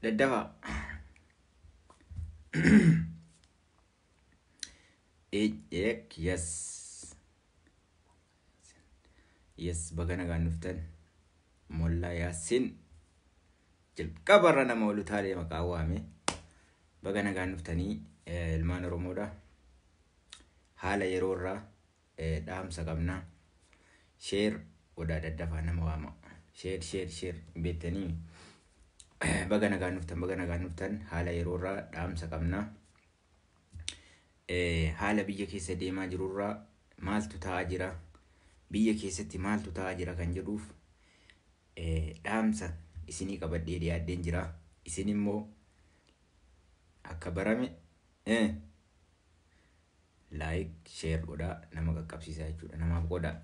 Daddafaa. Yes. Yes, baga nagaan dhuftan. Mollaa Yaasiin jalqabarra nama olu taalee maqaa waame. Baga nagaan dhuftanii ilmaan Oromoodha. Haala yeroo irraa dhaamsa qabna. Share godhaa, daddafaa nama waama. Share, share, share beektanii. Baga nagaan dhuftan, baga nagaan dhuftan. Haala yeroo irraa dhaamsa qabna. Haala biyya keessa deemaa jirurraa, maaltu ta'aa jira, biyya keessatti maaltu ta'aa jira kan jedhuuf dhaamsa isinii qabadhee dhiyaadheen jira. Isin immoo akka barame like, share godhaa, nama qaqqabsiisaa jechuudha, namaaf godhaa.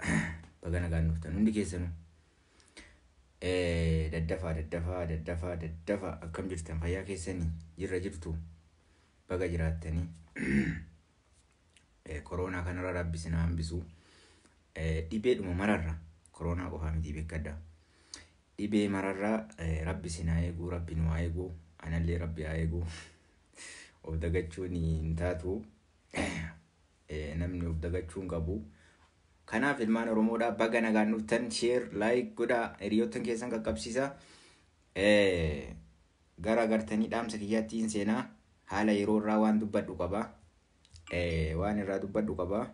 Baga nagaan dhuftan hundi keessanuu. Daddafaa, daddafaa, daddafaa, daddafaa. Akkam jirtan? Fayyaa keessanii? Jirra jirtu? Baga jiraattanii. Koronaa kanarra Rabbi isin haa hambisu. Dhibeedhuma mararra, koronaa qofaa miti, beekadha. Dhibee mararraa Rabbi isin haa eegu, Rabbi nu haa eegu, anallee Rabbi haa eegu. Of dagachuun hin taatu. Namni of dagachuu hin qabu. Kanaaf ilmaan Oromoodhaa, baga nagaan dhuftan. Share, like godhaa, hiriyoottan keessan qaqqabsiisa. Gara gartanii dhaamsa kiyyaatti hin seenaa. Haala yeroo irraa waan dubbadhu qaba. Waan irraa dubbadhu qaba.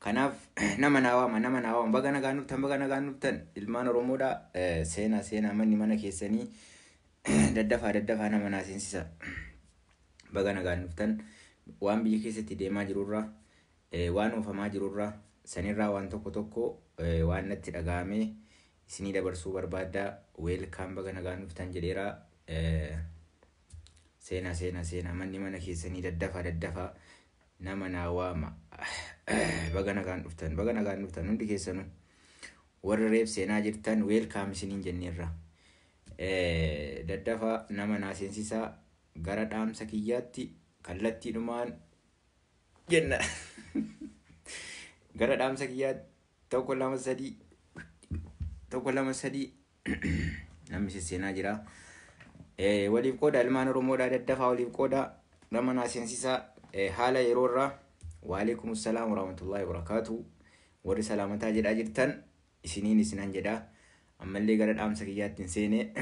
Kanaaf nama naa waama, nama naa waama. Baga nagaan dhuftan, baga nagaan dhuftan. Ilmaan Oromoodhaa, seenaa, seenaa, manni mana keessanii. Daddafaa, daddafaa, nama naa seensisa. Baga nagaan dhuftan. Waan biyya keessatti deemaa jirurraa, waan oofamaa jirurraa, sanirraa waan tokko tokko waan natti dhaga'ame isinii dabarsuu barbaadda. Welcome, baga nagaan dhuftan jedheera. Seenaa, seenaa, seenaa, manni mana keessanii. Daddafaa, daddafaa, nama naa waama. Baga nagaan dhuftan, baga nagaan dhuftan hundi keessanuu. Warri reef seenaa jirtan, welcome isiniin jenneerra. Daddafaa nama naa seensisaa. Gara dhaamsa kiyyaatti kallattiidhumaan jenna. Gara dhaamsa kiyyaatti, tokko, lama, sadii, tokko, lama, sadii, namni sesseenaa jira. Waliif qooda, ilmaan Oromoodhaa, daddafaa waliif qooda, nama naa seensisaa. Haala yeroo irraa. Waalaikum salaam warahmatullahi wabarakaatu. Warri salaamataa jedhaa jirtan, isiniin isinan jedhaa. Ammallee gara dhaamsa kiyyaatti hin seene.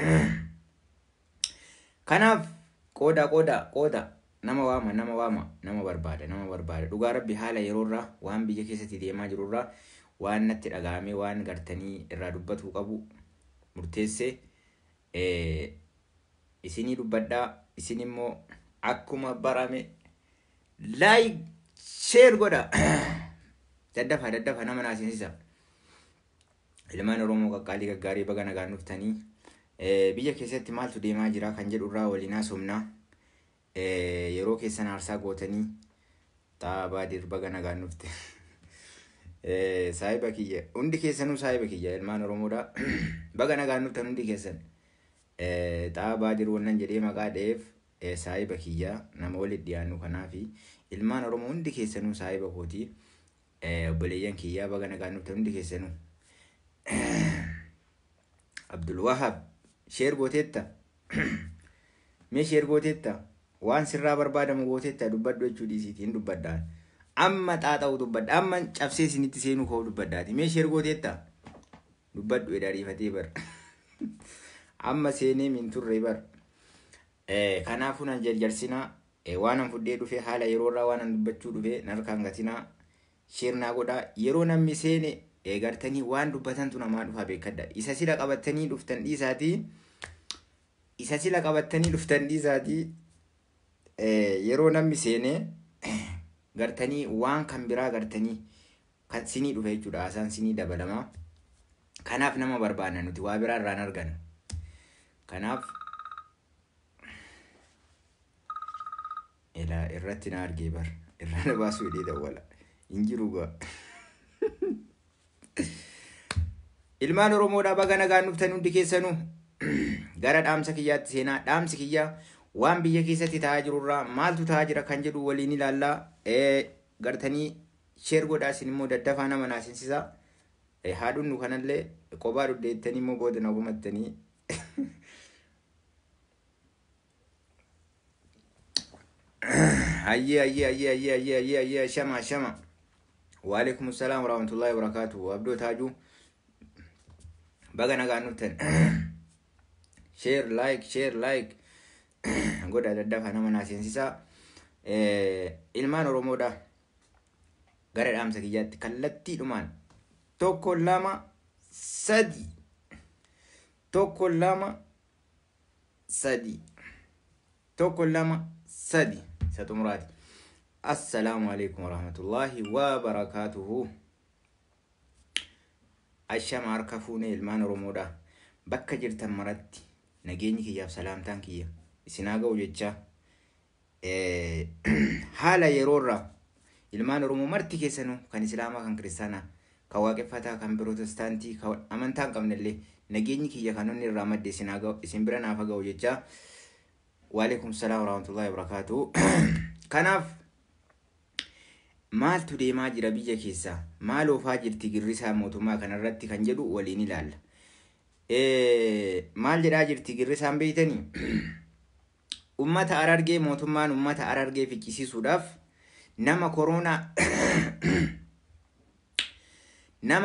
Kanaaf qooda, qooda, qooda, nama waama, nama waama, nama barbaada, nama barbaada. Dhugaa Rabbi, haala yeroo irraa, waan biyya keessatti deemaa jirurraa, waan natti dhaga'ame, waan gartanii irraa dubbatuu qabu murteessee isinii dubbadhaa. Isin immoo akkuma barame like, share godha. Daddafaa, daddafaa, nama naa seensisa. Ilmaan Oromoo qaqqaalii gaggaarii, baga nagaan dhuftanii. Biyya keessatti maaltu deemaa jira kan jedhu irraa waliin haasofna. Yeroo keessan aarsaa gootanii. Xaabaa dir, baga nagaan dhufte. Saahiba kiyya, hundi keessanuu saahiba kiyya, ilmaan Oromoodha. Baga nagaan dhuftan hundi keessan. Xaabaa dir wannan jedhee maqaa dha'eef saahiba kiyya, nama walitti dhiyaannu. Kanaafi ilmaan Oromoo hundi keessanuu saahiba kooti. Obboleeyyan kiyyaa, baga nagaan dhuftan hundi keessanuu. Abdul Wahab, share gooteetta? Mee share gooteetta? Waan sirraa barbaadamu gooteetta? Dubbadhu jechuu dhiisiitiin dubbadhaan. Amma xaaxa'u dubbadha. Amma cabsee isinitti seenuu ka'u dubbadhaati. Mee share gooteetta? Dubbadhu edha, ariifatee bar. Amma seenee min turre bar. Kanaafuu nan jarjarsinaa. Waan an fudhee dhufe, haala yeroo irraa waan an dubbachuu dhufe narkaan gatinaa. Share naa godhaa. Yeroo namni seene gartanii waan dubbatantu namaa dhufa, beekadha. Isa sila qabattanii dhuftan dhiisaatii. Isa sila qabattanii dhuftan dhiisaatii. Yeroo namni seene gartanii waan kan biraa gartanii kan sinii dhufe jechuudha. Haasaan sinii dabalamaa. Kanaaf nama barbaanna, nuti waa biraa irraan argannu. Kanaaf ilaa irratti na argee bar, irraa na baasuu hidhee dawwala. Hin jiru gaa. Ilmaan Oromoodhaa, baga nagaan dhuftan hundi keessanuu. Gara dhaamsa kiyyaatti seenaa. Dhaamsi kiyyaa waan biyya keessatti ta'aa jirurraa, maaltu ta'aa jira kan jedhu waliin ilaallaa. Gartanii share godhaa, isin immoo daddafaa nama naa seensisaa. Haadhunnu kanallee qophaa dhudheettanii immoo booda na komattanii. Hayyee hayyee hayyee hayyee hayyee hayyee hayyee, shama shama. Waalaikum salaam warahmatullahi wabarakatuh. Abdoo Taajuu, baga nagaan dhuftan. Share, like, share, like godha, daddafa nama naa seensisaa. Ilmaan Oromoodha. Gara dhaamsa kiyyaatti kallattiidhumaan, tokko, lama, sadi, tokko, lama, sadi, tokko, lama, sadi, isa xumuraati. Assalaamu alaikum warahmatullaahi wabarakaatuhu. Ashama, harka fuunee ilmaan Oromoodha. Bakka jirtan maratti nageenyi kiyyaaf salaamtaan kiyya isinaa ga'u jecha, haala yeroorraa ilmaan Oromoo marti keessanuu, kan Islaamaa, kan Kiristaanaa, kan Waaqeffataa, kan Pirootestaantii, kan amantaa hin qabnellee, nageenyi kiyya kan inni irraa madde isinaa ga'u, isin bira naaf ga'u jecha. Waalaikum salaam warahmatullahi wabarakaatuhu. Kanaaf maaltu deemaa jira biyya keessaa, maal oofaa jirti girrisaa mootummaa kanarratti kan jedhu waliin ilaalla. Maal jedhaa jirti girrisaan beeytanii? Ummata Arargee, mootummaan ummata Arargee ficcisiisuudhaaf nama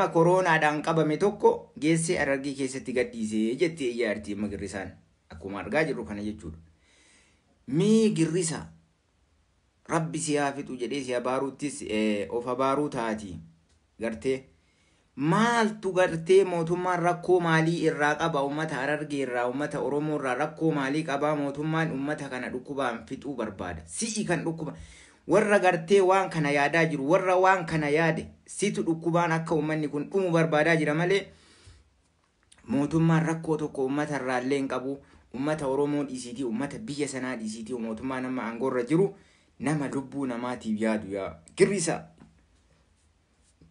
koroonaadhaan qabame tokko geessee Arargee keessatti gadhiisee jetti iyyaarti amma girrisaan, akkuma argaa jirru kana jechuudha. Mee girrisa, Rabbi si haa fixu jedhee si abaaruuttis of abaaruu taati. Gartee maaltu gartee mootummaan rakkoo maalii irraa qaba ummata Harargee irraa, ummata Oromoo irraa rakkoo maalii qaba mootummaan? Ummata kana dhukkubaan fixuu barbaada. Si'i kan dhukkuba, warra gartee waan kana yaadaa jiru, warra waan kana yaade situ dhukkubaan akka ummanni kun dhumu barbaadaa jira malee mootummaan rakkoo tokko ummata irraa illee hin qabu. Ummata Oromoo dhiisiitii, ummata biyya sanaa dhiisiitii, mootummaa nama aangoorra jiru nama lubbuu namaatiif yaadu yaa girrisa.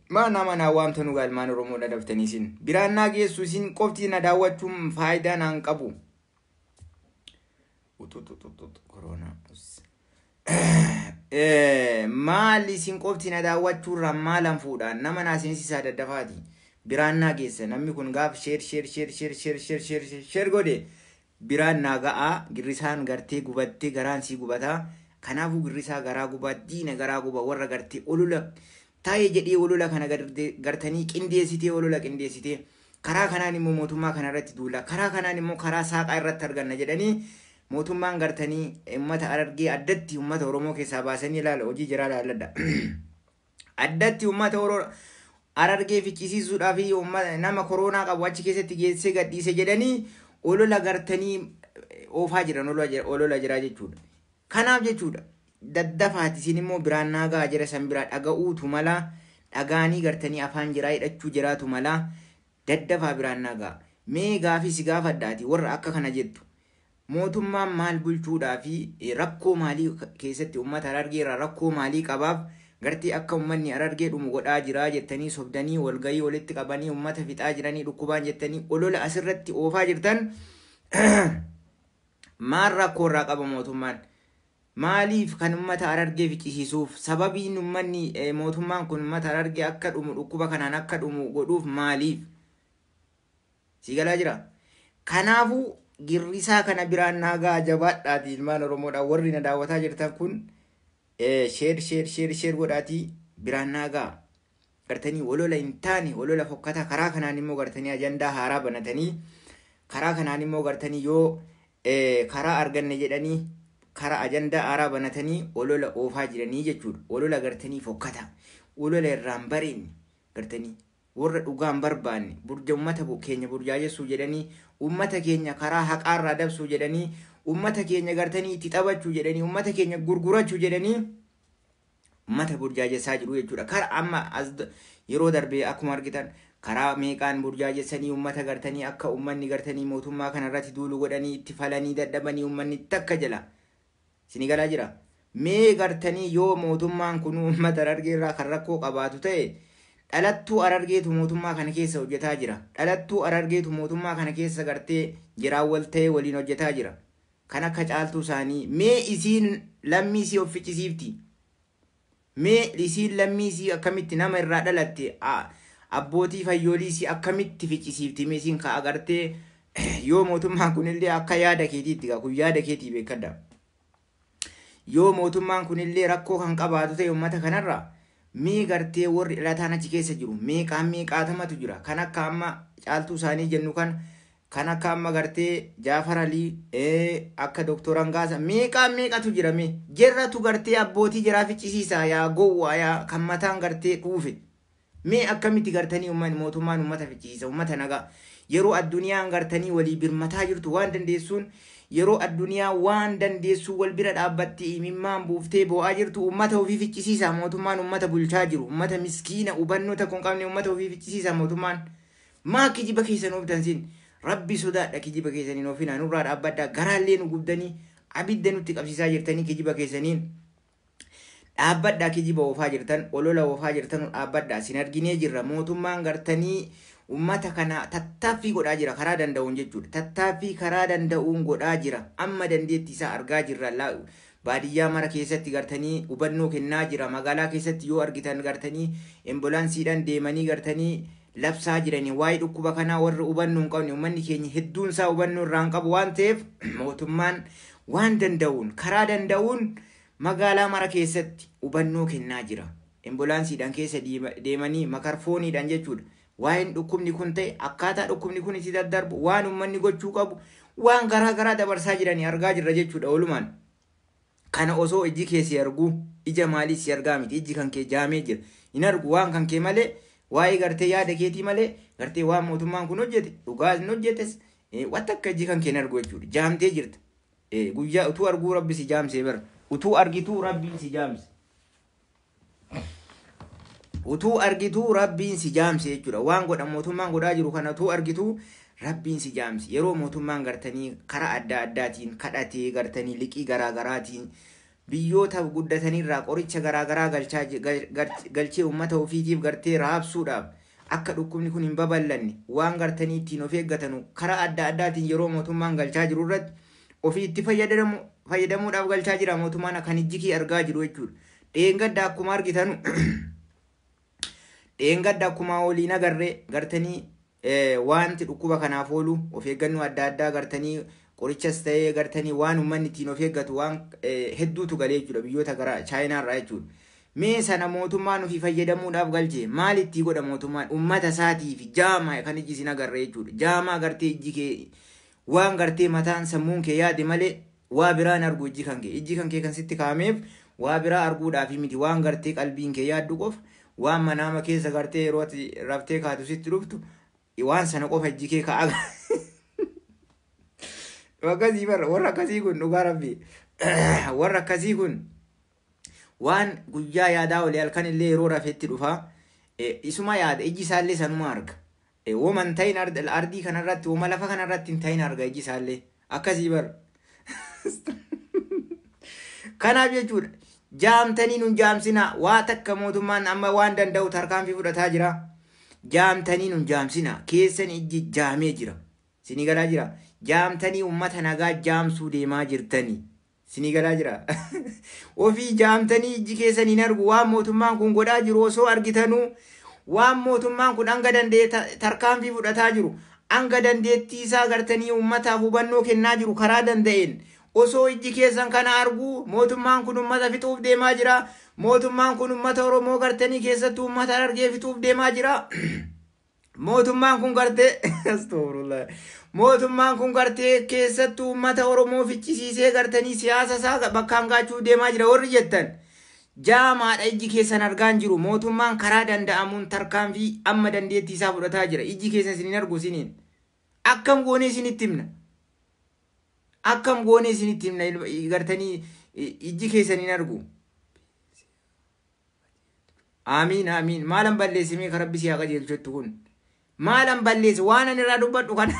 Maa nama naa waamta nu ilmaan Oromoo dhadaftanii isin biraan naa geessu, isin qofti na daawwachuun faayidaa naan qabu. Koronaa. Maal isin qofti na daawwachuurraa maalan fuudhaan? Nama naa seensisaa daddafaati. Biraan naa geessa, namni kun gaaf share, share, share, share, share, share, share, share godhe biraan naa ga'aa. Girrisaan gartee gubattee garaan sii gubataa. Kanaafuu girrisaa garaa gubaa, diina garaa gubaa, warra gartee olola taa'ee jedhee olola kana gartanii qindeessitee, olola qindeessitee, karaa kanaan immoo mootummaa kana irratti duula, karaa kanaan immoo karaa saaqaa irratti arganna jedhanii mootummaan gartanii uummata Arargee addatti uummata Oromoo keessaa baasanii ilaala, hojii jiraa ilaalladha. Addatti uummata Oromoo Arargee ficcisiisuudhaaf nama koronaa qabu achi keessatti geessee gadhiise jedhanii olola gartanii oofaa jiran, olola jiraa jechuudha. Kanaaf jechuudha, daddafaati isin immoo biraan naagaa jira, san biraa dhaga'uutu mala, dhagaanii gartanii afaan jiraa hidhachuu jiraatu mala, daddafaa biraan naagaa. Mee gaafii si gaafadhaati, warra akka kana jettu. Mootummaan maal bulchuudhaa fi rakkoo maalii keessatti uummata Harargee irraa rakkoo maalii qabaaf gartee akka uummanni Harargee dhumu godhaa jiraa jettanii sobdanii walgahii walitti qabanii uummata fixaa jiranii dhukkubaan jettanii olola asirratti oofaa jirtan, maal rakkoo irraa qaba mootummaan? Maaliif kan uummata Harargee ficcisiisuuf sababiin uummanni mootummaan kun uummata Harargee akka dhumu, dhukkuba kanaan akka dhumu godhuuf maaliif? Si galaa jira? Kanaafuu girrisaa kana biraan naagaa, jabaadhaati ilmaan Oromoodha, warri na daawwataa jirtan kun share, share, share, share godhaatii biraan naagaa. Gartanii olola hin taane, olola fokkataa, karaa kanaan immoo gartanii ajandaa haaraa banatanii, karaa kanaan immoo gartanii yoo karaa arganne jedhanii karaa ajandaa haaraa banatanii olola oofaa jiranii jechuudha. Olola gartanii fokkataa, olola irraan bareenye, gartanii warra dhugaan barbaanne burja ummata keenya burjaajessuu jedhanii, ummata keenya karaa haqaarraa dabsuu jedhanii, ummata keenya gartanii itti taphachuu jedhanii, ummata keenya gurgurachuu jedhanii ummata burjaajessaa jiru jechuudha. Karaa amma as yeroo darbee akkuma argitan karaa meeqaan burjaajessanii ummata gartanii akka ummanni gartanii mootummaa kana irratti duulu godhanii itti falanii dadhabanii ummanni takka jala. Sini galaa jira. Mee gartanii yoo mootummaan kun uummata Harargee irraa kan rakkoo qabaatu ta'e, dhalattuu Harargeetu mootummaa kana keessa hojjetaa jira. Dhalattuu Harargeetu mootummaa kana keessa gartee jiraan wal ta'ee waliin hojjetaa jira. Kan akka Caaltuu isaanii, mee isiin lammii isii of ficcisiifti. Mee isiin lammii isii akkamitti, nama irraa dhalatte, abbootii fayyoolii isii akkamitti ficcisiifti? Mee isiin ka agartee yoo mootummaan kunillee akka yaada keetiitti, kun yaada keetii beekadha. Yoo mootummaan kunillee rakkoo kan qabaatu ta'e uummata kanarraa mee gartee warri dhalataan achi keessa jiru meeqaan meeqaatamatu jira. Kan akka amma Caaltuu isaanii jennu kan akka amma gartee Jaafar Alii, akka Doktor Angaasa meeqaan meeqatu jira. Mee jerratu gartee abbootii jiraa ficcisiisaa yaa gowwaa, yaa kan mataan gartee dhuufe. Mee akkamitti gartanii uummanni mootummaan uummata ficcisiisa, uummata nagaa, yeroo addunyaan gartanii walii birmataa jirtu, waan dandeessuun, yeroo addunyaa waan dandeessuu wal bira dhaabbattee imimmaan buuftee boo'aa jirtu, uummata ofii ficcisiisa mootummaan? Uummata bulchaa jiru, uummata miskiina hubannoo tokko hin qabne, uummata ofii ficcisiisa mootummaan? Maa kijiba keessan ooftan siin? Rabbi sodaadha, kijiba keessaniin ofinaa, nurraa dhaabbadhaa. Garaallee nu gubdanii abidda nutti qabsiisaa jirtanii kijiba keessaniin. Dhaabbadhaa, kijiba oofaa jirtan, olola oofaa jirtan dhaabbadhaa. Sin arginee jirra. Mootummaan gartanii ummata kana tattaaffii godhaa jira karaa danda'uun jechuudha. Tattaaffii karaa danda'uun godhaa jira. Amma dandeettii isaa argaa jirra. Baadiyyaa mara keessatti gartanii hubannoo kennaa jira. Magaalaa keessatti yoo argitan gartanii embolaansiidhaan deemanii gartanii labsaa jiranii waa'ee dhukkuba kanaa. Warri hubannoo hin qabne, uummanni keenya hedduun isaa hubannoo irraa hin qabu waan ta'eef, mootummaan waan danda'uun karaa danda'uun magaalaa mara keessatti hubannoo kennaa jira. Embolaansiidhaan keessa deemanii makarfooniidhaan jechuudha. Waa'een dhukkubni kun ta'e, akkaataa dhukkubni kun itti daddarbu, waan uummanni gochuu qabu, waan garaa garaa dabarsaa jiranii argaa jirra jechuudha oolumaan. Kana osoo ijji kee si argu, ija maalii si argaa miti, ijji kan kee jaamee jira. Hin argu waan kan kee malee, waa'ee gartee yaada keetii malee, gartee waan mootummaan kun hojjete dhugaa hin hojjetes wanta akka ijji kan kee hin argu jechuudha. Jaamtee jirta. Guyyaa utuu arguu rabbi si jaamsee bara. Utuu argituu rabbiin si jaamse. Utuu argituu rabbiin si jaamse jechuudha. Waan godha mootummaan godhaa jiru kana utuu argituu rabbiin si jaamse. Yeroo mootummaan gartanii karaa adda addaatiin kadhatee gartanii liqii garaa garaatiin biyyoota guddatanirraa qoricha garaa garaa galchee uummata ofiitiif gartee raabsuudhaaf, akka dhukkubni kun hin babal'anne waan gartanii ittiin of eeggatanu karaa adda addaatiin yeroo mootummaan galchaa jiru irratti ofii itti fayyadamuudhaaf galchaa jira mootummaan, kan ijji kee argaa jiru jechuudha. Dheengadda akkuma argitanu, dheengadda akkuma waliin agarree gartanii wanti dhukkuba kanaaf oolu of eeggannoo adda addaa gartanii qorichas ta'ee gartanii waan uummanni ittiin of eeggatu waan hedduutu galee jechuudha biyyoota gara Chaayinaarraa jechuudha. Mee sana mootummaan ofii fayyadamuudhaaf galchee maal itti godha mootummaan uummata isaatiif? Jaamaa kan iji isin agarre jechuudha. Jaamaa gartee ijji kee waan gartee mataan sammuun kee yaade malee waa biraan argu ijji kan kee. Ijji kan kee kan sitti kaa'ameef waa biraa arguudhaaf miti, waan gartee qalbiin kee yaaddu qofa, waan manaama keessa gartee yeroo ati raftee kaatu sitti dhuftu, waan sana qofa ijji kee ka'a. Akkasii bara warra akkasii kun, dhugaa rabbi, warra akkasii kun waan guyyaa yaadaa olii halkan illee yeroo rafetti dhufa, isuma yaada, ijji isaallee sanuma arga. Woman ta'in ardii kanarratti, woma lafa kanarratti hin ta'in arga ijji isaallee, akkasii bara. Kanaaf jechuudha, jaamtanii nun jaamsinaa. Waa takka mootummaan amma waan danda'u tarkaanfii fudhataa jira. Jaamtanii nun jaamsinaa, keessan ijji jaamee jira. Sinii galaa jira. Jaamtanii uummata nagaa jaamsuu deemaa jirtanii. Sinii galaa jira. Ofii jaamtanii ijji keessan hin argu waan mootummaan kun godhaa jiru osoo argitanuu, waan mootummaan kun hanga danda'e tarkaanfii fudhataa jiru, hanga dandeettii isaa gartanii uummataaf hubannoo kennaa jiru karaa danda'een, osoo ijji keessan kana arguu mootummaan kun uummata fixuuf deemaa jira. Mootummaan kun uummata Oromoo gartanii keessattuu uummata Harargee fixuuf deemaa jira. Mootummaan kun gartee, astaghfirullah, mootummaan kun gartee keessattuu uummata Oromoo ficcisiisee gartanii siyaasa isaa bakkaan gaachuuf deemaa jira warri jettan, jaamaadha, ijji keessan argaa hin jiru. Mootummaan karaa danda'amuun tarkaanfii amma dandeettii isaa fudhataa jira. Ijji keessan isin hin argu isiniin. Akkam goonee isinitti himna? Akkam goonee isinitti himna? Gartanii ijji keessan hin argu. Aamiin, aamiin. Maalan balleessimee ka rabbi si haa qajeelchu jettu kun? Maalan balleesse? Waan ani irraa dubbadhu kana,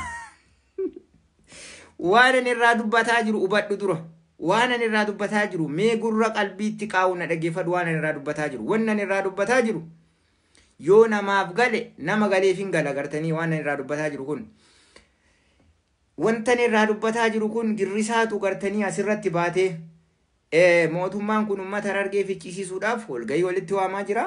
waan ani irraa dubbataa jiru hubadhu dura. Waan ani irraa dubbataa jiru mee gurra qalbiitti qaa'u na dhaggeeffadhu. Waan ani irraa dubbataa jiru, wanni ani irraa dubbataa jiru yoo namaaf gale, nama galeef hin gala. Gartanii waan ani irraa dubbataa jiru kun, wanta ani irraa dubbataa jiru kun girrisaatu gartanii asirratti baatee mootummaan kun uummata Harargee ficcisiisuudhaaf walgahii walitti waamaa jira.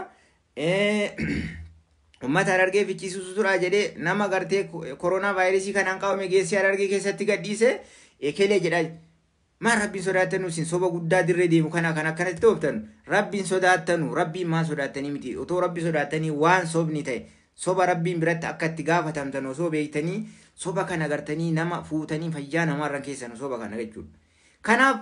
Uummata Harargee ficcisiisuudha jedhee nama gartee koronaa vaayirasii kanaan qabame geessee Harargee keessatti gadhiise ekelee jedha. Maal rabbiin sodaattanu isin soba guddaa dirree deemu kana kan akkanatti ooftan rabbiin sodaattanu rabbiin maal sodaattanii miti otoo rabbi sodaattanii waan sobni ta'e soba rabbiin biratti akka itti gaafatamtan osoo beektanii soba kana gartanii nama fuutanii fayyaa namaarran keessan soba kana jechuudha. Kanaaf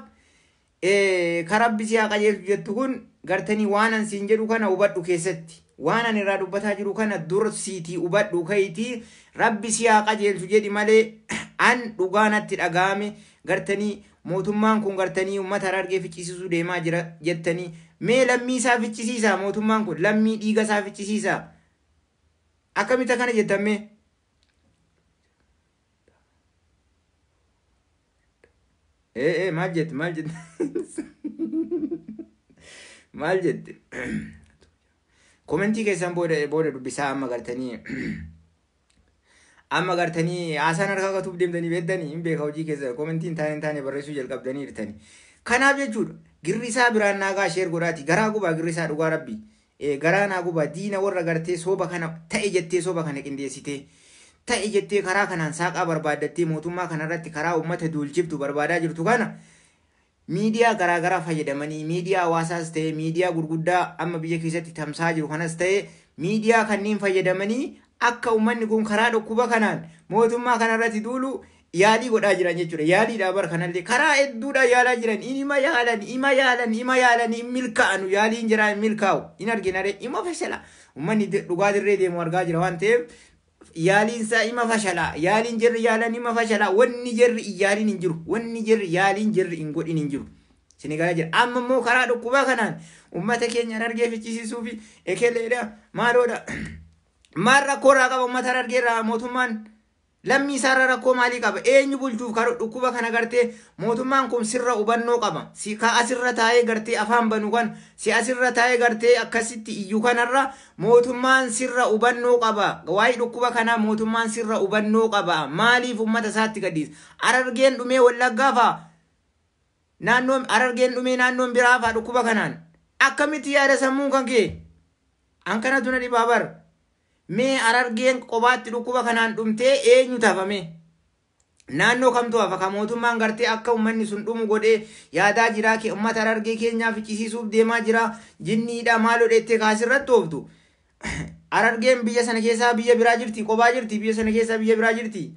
ka rabbi si haa qajeelchu jettu kun gartanii waan an siin jedhu kana hubadhu keessatti waan an irraa dubbataa jiru kana dursiitii hubadhu ka'iitii rabbi si haa qajeelchu jedhi malee an dhugaa natti dhaga'ame gartanii mootummaan kun gartanii uummata Harargee ficcisiisuu deemaa jira jettanii mee lammii isaa ficcisiisa mootummaan kun lammii dhiiga isaa ficcisiisa akkamitti akkana jettan mee ee maal jette maal jette maal jette komentii keessan booda dubbisaa amma gartanii haasaan harkaa gatuuf deemtanii beektanii hin beeka hojii keessa komentiin taane hin taane barreessuu jalqabdanii jirtanii. Kanaaf jechuudha girrisaa biraan naagaa sheer godhaati garaa gubaa girrisaa dhugaa rabbi garaa naa gubaa diina warra gartee soba kana ta'e jettee soba kana qindeessitee ta'e jettee karaa kanaan saaqaa barbaaddattee mootummaa kanarratti karaa uummata duulchiftu barbaadaa jirtu kana miidiyaa garaagaraa fayyadamanii miidiyaa hawaasaas ta'e miidiyaa gurguddaa amma biyya keessatti tamsa'aa jiru kanas ta'e miidiyaa kanneen fayyadamanii akka uummanni kun karaa dhukkuba kanaan mootummaa kanarratti duulu yaalii godhaa jiran jechuudha. Yaaliidha bar kanallee karaa hedduudha yaalaa jiran ima yaalan ima yaalan ima yaalan hin milkaa'anu yaaliin jira hin milkaa'u hin arginare ima fashala uummanni dhugaa dirree deemu argaa jira waan ta'eef yaaliinsaa ima fashala yaaliin jirri yaalan ima fashala wanni jirri yaaliin hin jiru wanni jirri yaaliin jirri hin godhin hin jiru. Sinigalaa jira amma immoo karaa dhukkubaa kanaan uummata keenya Harargee ficcisiisuu fi ekeleedha maaloodha. Maal rakkoo irraa qaba uummata Harargeerraa mootummaan lammii isaarra rakkoo maalii qaba eenyu bulchuuf dhukkuba kana gartee mootummaan kun sirra hubannoo qaba si ka asirra taa'ee gartee afaan banu kan si asirra taa'ee gartee akkasitti iyyuu kanarra mootummaan sirra hubannoo qaba waa'ee dhukkuba kanaa mootummaan sirra hubannoo qaba maaliif uummata isaatti gadhiisa Harargeen dhumee Wallaggaa fa'a naannoon Harargeen dhumee naannoon biraa fa'a dhukkuba kanaan akkamitti yaada sammuun kan kee an kanatu na dhibaa bara. Mee Harargeen qobaatti dhukkuba kanaan dhumtee eenyu tafame? Naannoo kamtu hafa? Ka mootummaan gartee akka uummanni sun dhumu godhee yaadaa jira. Uummata Harargee keenyaa ficcisiisuuf deemaa jira. Jinniidha maal godhettee kaasirratti ooftu. Harargeen biyya sana keessaa biyya biraa jirti. Qobaa jirti. Biyya sana keessaa biyya biraa jirti.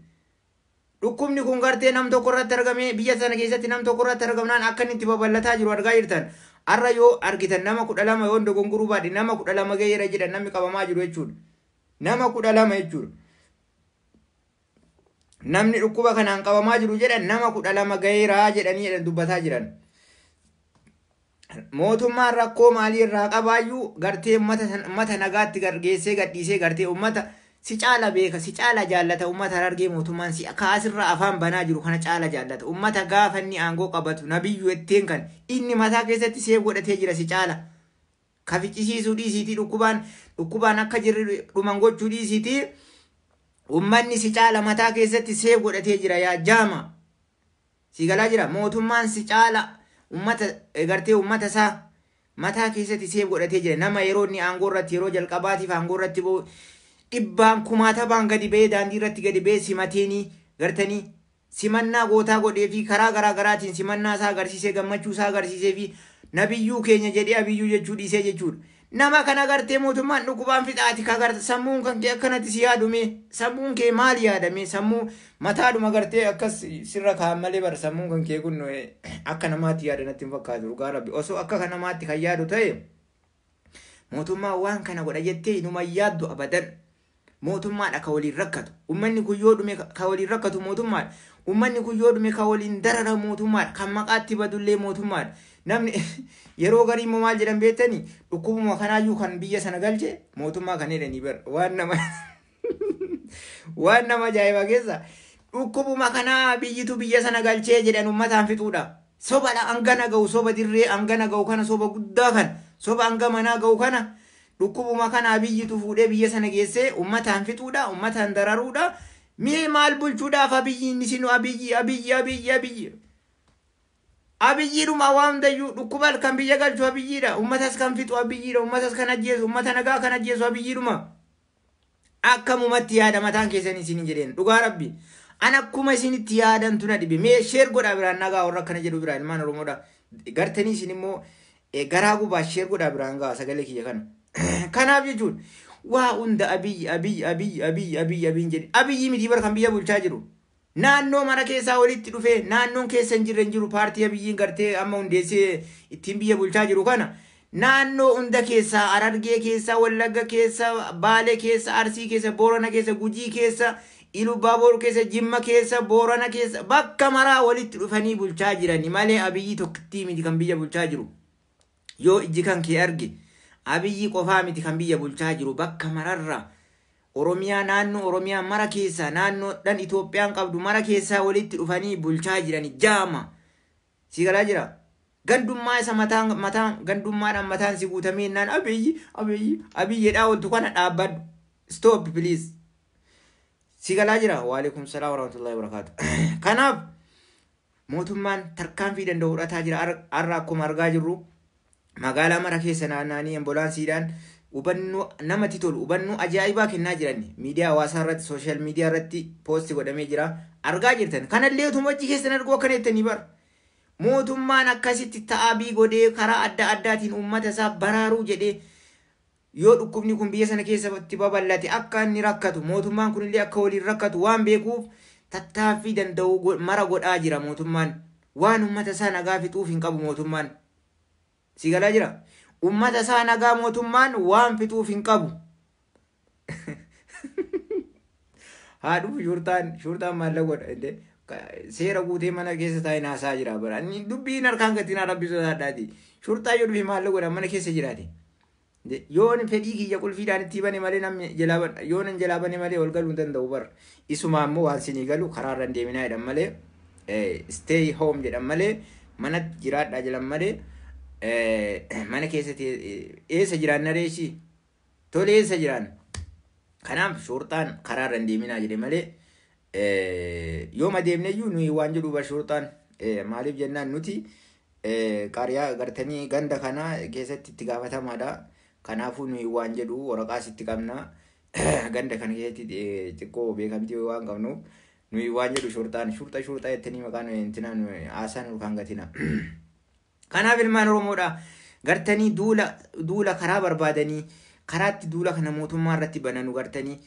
Dhukkubni kun gartee nam tokko irratti argame biyya sana keessatti nam tokko irratti argamnaan akka inni itti babal'ataa jiru argaa jirtan. Har'a yoo argitan nama 12 yoo dogongoruu baadhe nama 12 ga'eera jedhan namni qabamaa jiru jechuudha. Nama 12 jechuudha. Namni dhukkuba kanaan qabamaa jiru jedhan nama 12 ga'eeraa jedhanii jedhan dubbataa jiran. Mootummaan rakkoo maalii irraa qabaayyuu gartee uummata nagaatti geessee gadhiisee gartee uummata si caala beeka si caala jaallata uummata Harargee mootummaan si akka asirraa afaan banaa jiru kana caala jaallata uummata gaafa inni aangoo qabatu nabiyyuu etteen kan inni mataa keessatti seef godhatee jira si caala. Ka ficcisiisuu dhiisiitii dhukkubaan akka jirri dhuman gochuu dhiisiitii uummanni si caala mataa keessatti seef godhatee jira yaa jaama. Si galaa jira mootummaan si caala uummata gartee uummata isaa mataa keessatti seef godhatee jira nama yeroo inni aangoo irratti yeroo jalqabaatiif aangoo irratti dhibbaan kumaatabaan gadi ba'ee daandii irratti gadi ba'ee simateenii gartanii simannaa gootaa godhee fi karaa garaa garaatiin simannaa isaa agarsiisee gammachuu isaa agarsiisee fi nabiyyuu keenya jedhee abiyyuu jechuu dhiisee jechuudha. Nama kana gartee mootummaan dhukkubaan fixaati ka garte sammuun kan kee akkanatti si yaadume sammuun kee maal yaadame sammuu mataadhuma gartee akkas sirra kaa'an malee bara sammuun kan kee kun akka namaatti yaada natti hin fakkaatu dhugaa rabbi osoo akka namaatti kan yaadu ta'e mootummaan waan kana godha jettee inuma yaaddu abadan. Mootummaadha ka waliin rakkatu uummanni kun yoo dhume ka waliin rakkatu mootummaadha uummanni kun yoo dhume ka waliin darara mootummaadha kan maqaatti badullee mootummaadha namni yeroo garii immoo maal jedhan beektanii dhukkubuma kanaayyuu kan biyya sana galche mootummaa kan jedhanii bara waan nama ajaa'ibaa keessa dhukkubuma kanaa biyyitu biyya sana galchee jedhan uummataan fixuudha soba hangana ga'u soba dirree hangana ga'u kana soba guddaa kan soba hanga manaa ga'u kana. Dhukkubuma kanaa biyyitu fuudhee biyya sana geessee uummataan fixuudha, uummataan dararuudha. Mee maal bulchuudhaaf abiyyiin isin abiyyi abiyyi abiyyi abiyyi. Abiyyiidhuma waan hundayyuu dhukkuba kan biyya galchu abiyyiidha. Uummatas kan fixu abiyyiidha. Uummatas kan ajjeesu, uummata nagaa kan ajjeesu abiyyiidhuma. Akkamumatti yaada mataan keessan isin jedheen dhugaa rabbi. An akkuma isinitti yaadantu na dhibe. Mee share godhaa biraan nagaa warra akkana jedhu biraa ilmaan Oromoodha. Gartanii isin immoo garaa gubaa share godhaa biraan gaa sagalee kiyya kana. Kanaaf jechuun waa hunda Abiyyi Abiyyi Abiyyi Abiyyi Abiyyi Abiyyi jedhe. Abiyyi miti bara kan biyya bulchaa jiru. Naannoo mara keessaa walitti dhufee naannoon keessa hin jirre hin jiru paartii Abiyyiin gartee amma hundeessee ittiin biyya bulchaa jiru kana. Naannoo hunda keessaa Harargee keessa, Wallagga keessa, Baalee keessa, Arsii keessa, Boorana keessa, Gujii keessa, Ilubaaboor keessa, Jimma keessa, Boorana keessa bakka maraa walitti dhufanii bulchaa jirani malee Abiyyi tokkittii miti kan biyya bulchaa jiru. Yoo ijji kan kee arge Abiyyi qofaa miti kan biyya bulchaa jiru bakka mararra Oromiyaa naannoo Oromiyaa mara keessaa naannoodhaan Itoophiyaan qabdu mara keessaa walitti dhufanii bulchaa jirani jaama. Si galaa jira. Gandummaa isa mataan mataan gandummaadhaan mataan si guutamee naan Abiyyi Abiyyi Abiyyi jedhaa ooltu kana dhaabbadhu. Stop please. Si galaa jira. Waalaikum salaam warahmatullahi wabarakatuh. Kanaaf mootummaan tarkaanfii danda'u fudhataa jira. Har'a akkuma argaa jirru magaalaa mara keessa naanna'anii ambulaansiidhaan hubannoo namatti tolu hubannoo ajaa'ibaa kennaa jiran miidiyaa hawaasaa irratti social media irratti post godhamee jira argaa jirtan. Kanallee utuma hojii keessan arguu akkana jettanii bara. Mootummaan akkasitti ta'abii godhee karaa adda addaatiin uummata isaa baraaruu jedhee yoo dhukkubni kun biyya sana keessatti babal'ate akka inni rakkatu mootummaan kunillee akka waliin rakkatu waan beekuuf tattaaffii danda'u mara godhaa jira mootummaan. Waan uummata isaa nagaa fixuuf hin qabu mootummaan. Si galaa jira. Uummata isaa nagaa mootummaan waan fixuuf hin qabu. Haa dhufu shurtaan maallaqa godha. Seera guutee mana keessa taa'ee naasaa jira bara. Inni dubbiin harkaan gatiin rabbi sodaadhaati. Shurtaa yoo dhufe maallaqa godha mana keessa jiraate. Yoon fedhii kiyya qulfiidhaan itti bane malee namni jalaa yoon hin jalaa bane malee ol galuu hin danda'u bara. Isuma ammoo waan sinii galu karaa irra hin deeminaa jedhan malee stay home jedhan malee manatti jiraadhaa jedhan malee mana keessatti eessa jiraanna reeshii tole eessa jiraan. Kanaaf shurxaan karaa irra hin deeminaa jedhe malee yooma deemne iyyuu nuyi waan jedhu bar shurxaan maaliif jennaan nuti qariyaa gartanii ganda kana keessatti itti gaafatamaadha. Kanaafuu nuyi waan jedhu waraqaas itti qabna. Ganda kana keessatti xiqqoo beekamtii waan qabnuuf nuyi waan jedhu shurxaan shurxa shurxa jettanii maqaan intina haasaan yookaan gatina. Kanaaf ilmaan Oromoodha gartanii duula duula karaa barbaadanii karaatti duula kana mootummaa irratti bananu gartanii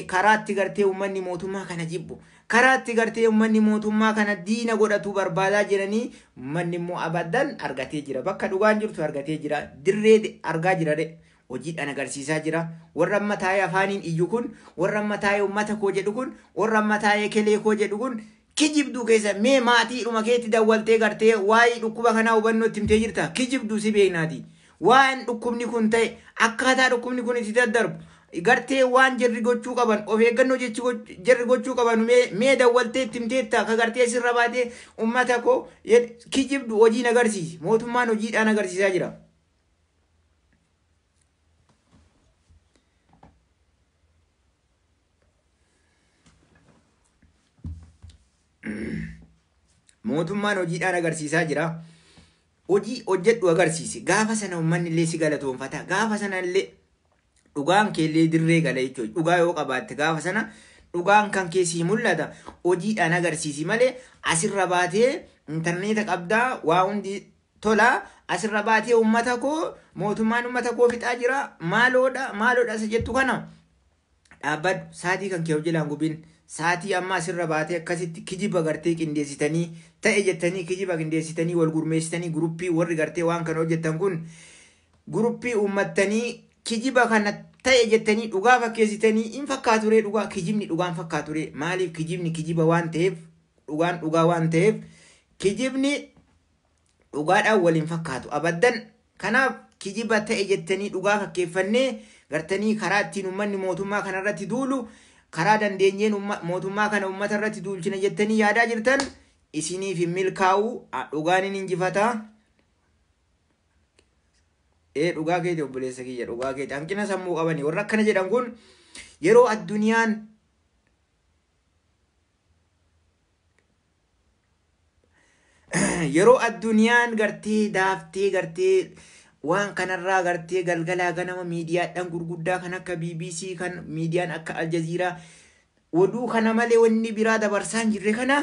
karaatti gartee uummanni mootummaa kana jibbu karaatti gartee uummanni mootummaa kana diina godhatu barbaadaa jiranii uummanni immoo abadan argatee jira bakka dhugaan jirtu argatee jira dirree argaa jira de hojiidhaan agarsiisaa jira. Warra amma taa'ee afaaniin iyyu kun, warra amma taa'ee uummata koo jedhu kun, warra amma taa'ee kelee koo jedhu kun kijibduu keessa mee maatii dhuma keetti dawwaltee gartee waa'ee dhukkuba kanaa hubannoo itti himtee jirta. Kijibduu si beeknaati. Waan dhukkubni kun ta'e, akkaataa dhukkubni kun itti daddarbu, gartee waan jarri gochuu qaban, of eeggannoo jechi jarri gochuu qaban mee dawwaltee itti himteetta ka gartee sirra baatee uummata koo kijibdu hojiin agarsiisi. Mootummaan hojiidhaan agarsiisaa jira. Mootummaan hojiidhaan agarsiisaa jira. Hojii hojjedhu agarsiisi. Gaafa sana uummanni illee si galatoonfata. Gaafa sana illee dhugaan kee illee dirree gala jechuudha. Dhugaa yoo qabaatte gaafa sana dhugaan kan kee sii mul'ata. Hojiidhaan agarsiisi malee asirra baatee intarneeta qabdaa waa hundi tola asirra baatee uummata koo mootummaan uummata koo fixaa jira maaloodha maaloodha isa jettu kana dhaabbadhu. Saatii kan kee hojii gubin saatii amma asirra baatee akkasitti kijiba gartee qindeessitanii ta'e jettanii kijiba qindeessitanii wal gurmeessitanii guruppii warri gartee waan kana hojjettan kun guruppii uummattanii kijiba kana ta'e jettanii dhugaa fakkeessitanii hin fakkaaturee dhugaa kijibni dhugaan fakkaaturee maaliif kijibni kijiba waan ta'eef dhugaan dhugaa waan ta'eef kijibni dhugaadhaan waliin fakkaatu abaddan. Kanaaf kijiba ta'e jettanii dhugaa fakkeeffannee gartanii karaa ittiin uummanni mootummaa kanarratti duulu karaa dandeenyeen mootummaa kana uummata irratti duulchina jettanii yaadaa jirtan isiniif hin milkaa'u. Dhugaan hin injifataa. Ee dhugaa keeti obboleessa kiyya, dhugaa keeti. Hanqina sammuu qabanii warra akkana jedhan kun yeroo addunyaan gartee daaftee gartee waan kanarraa gartee galgalaa ganama miidiyaadhaan gurguddaa kan akka BBC kan miidiyaan akka Aljaziiraa Oduu kana malee wanni biraa dabarsaa hin jirre kana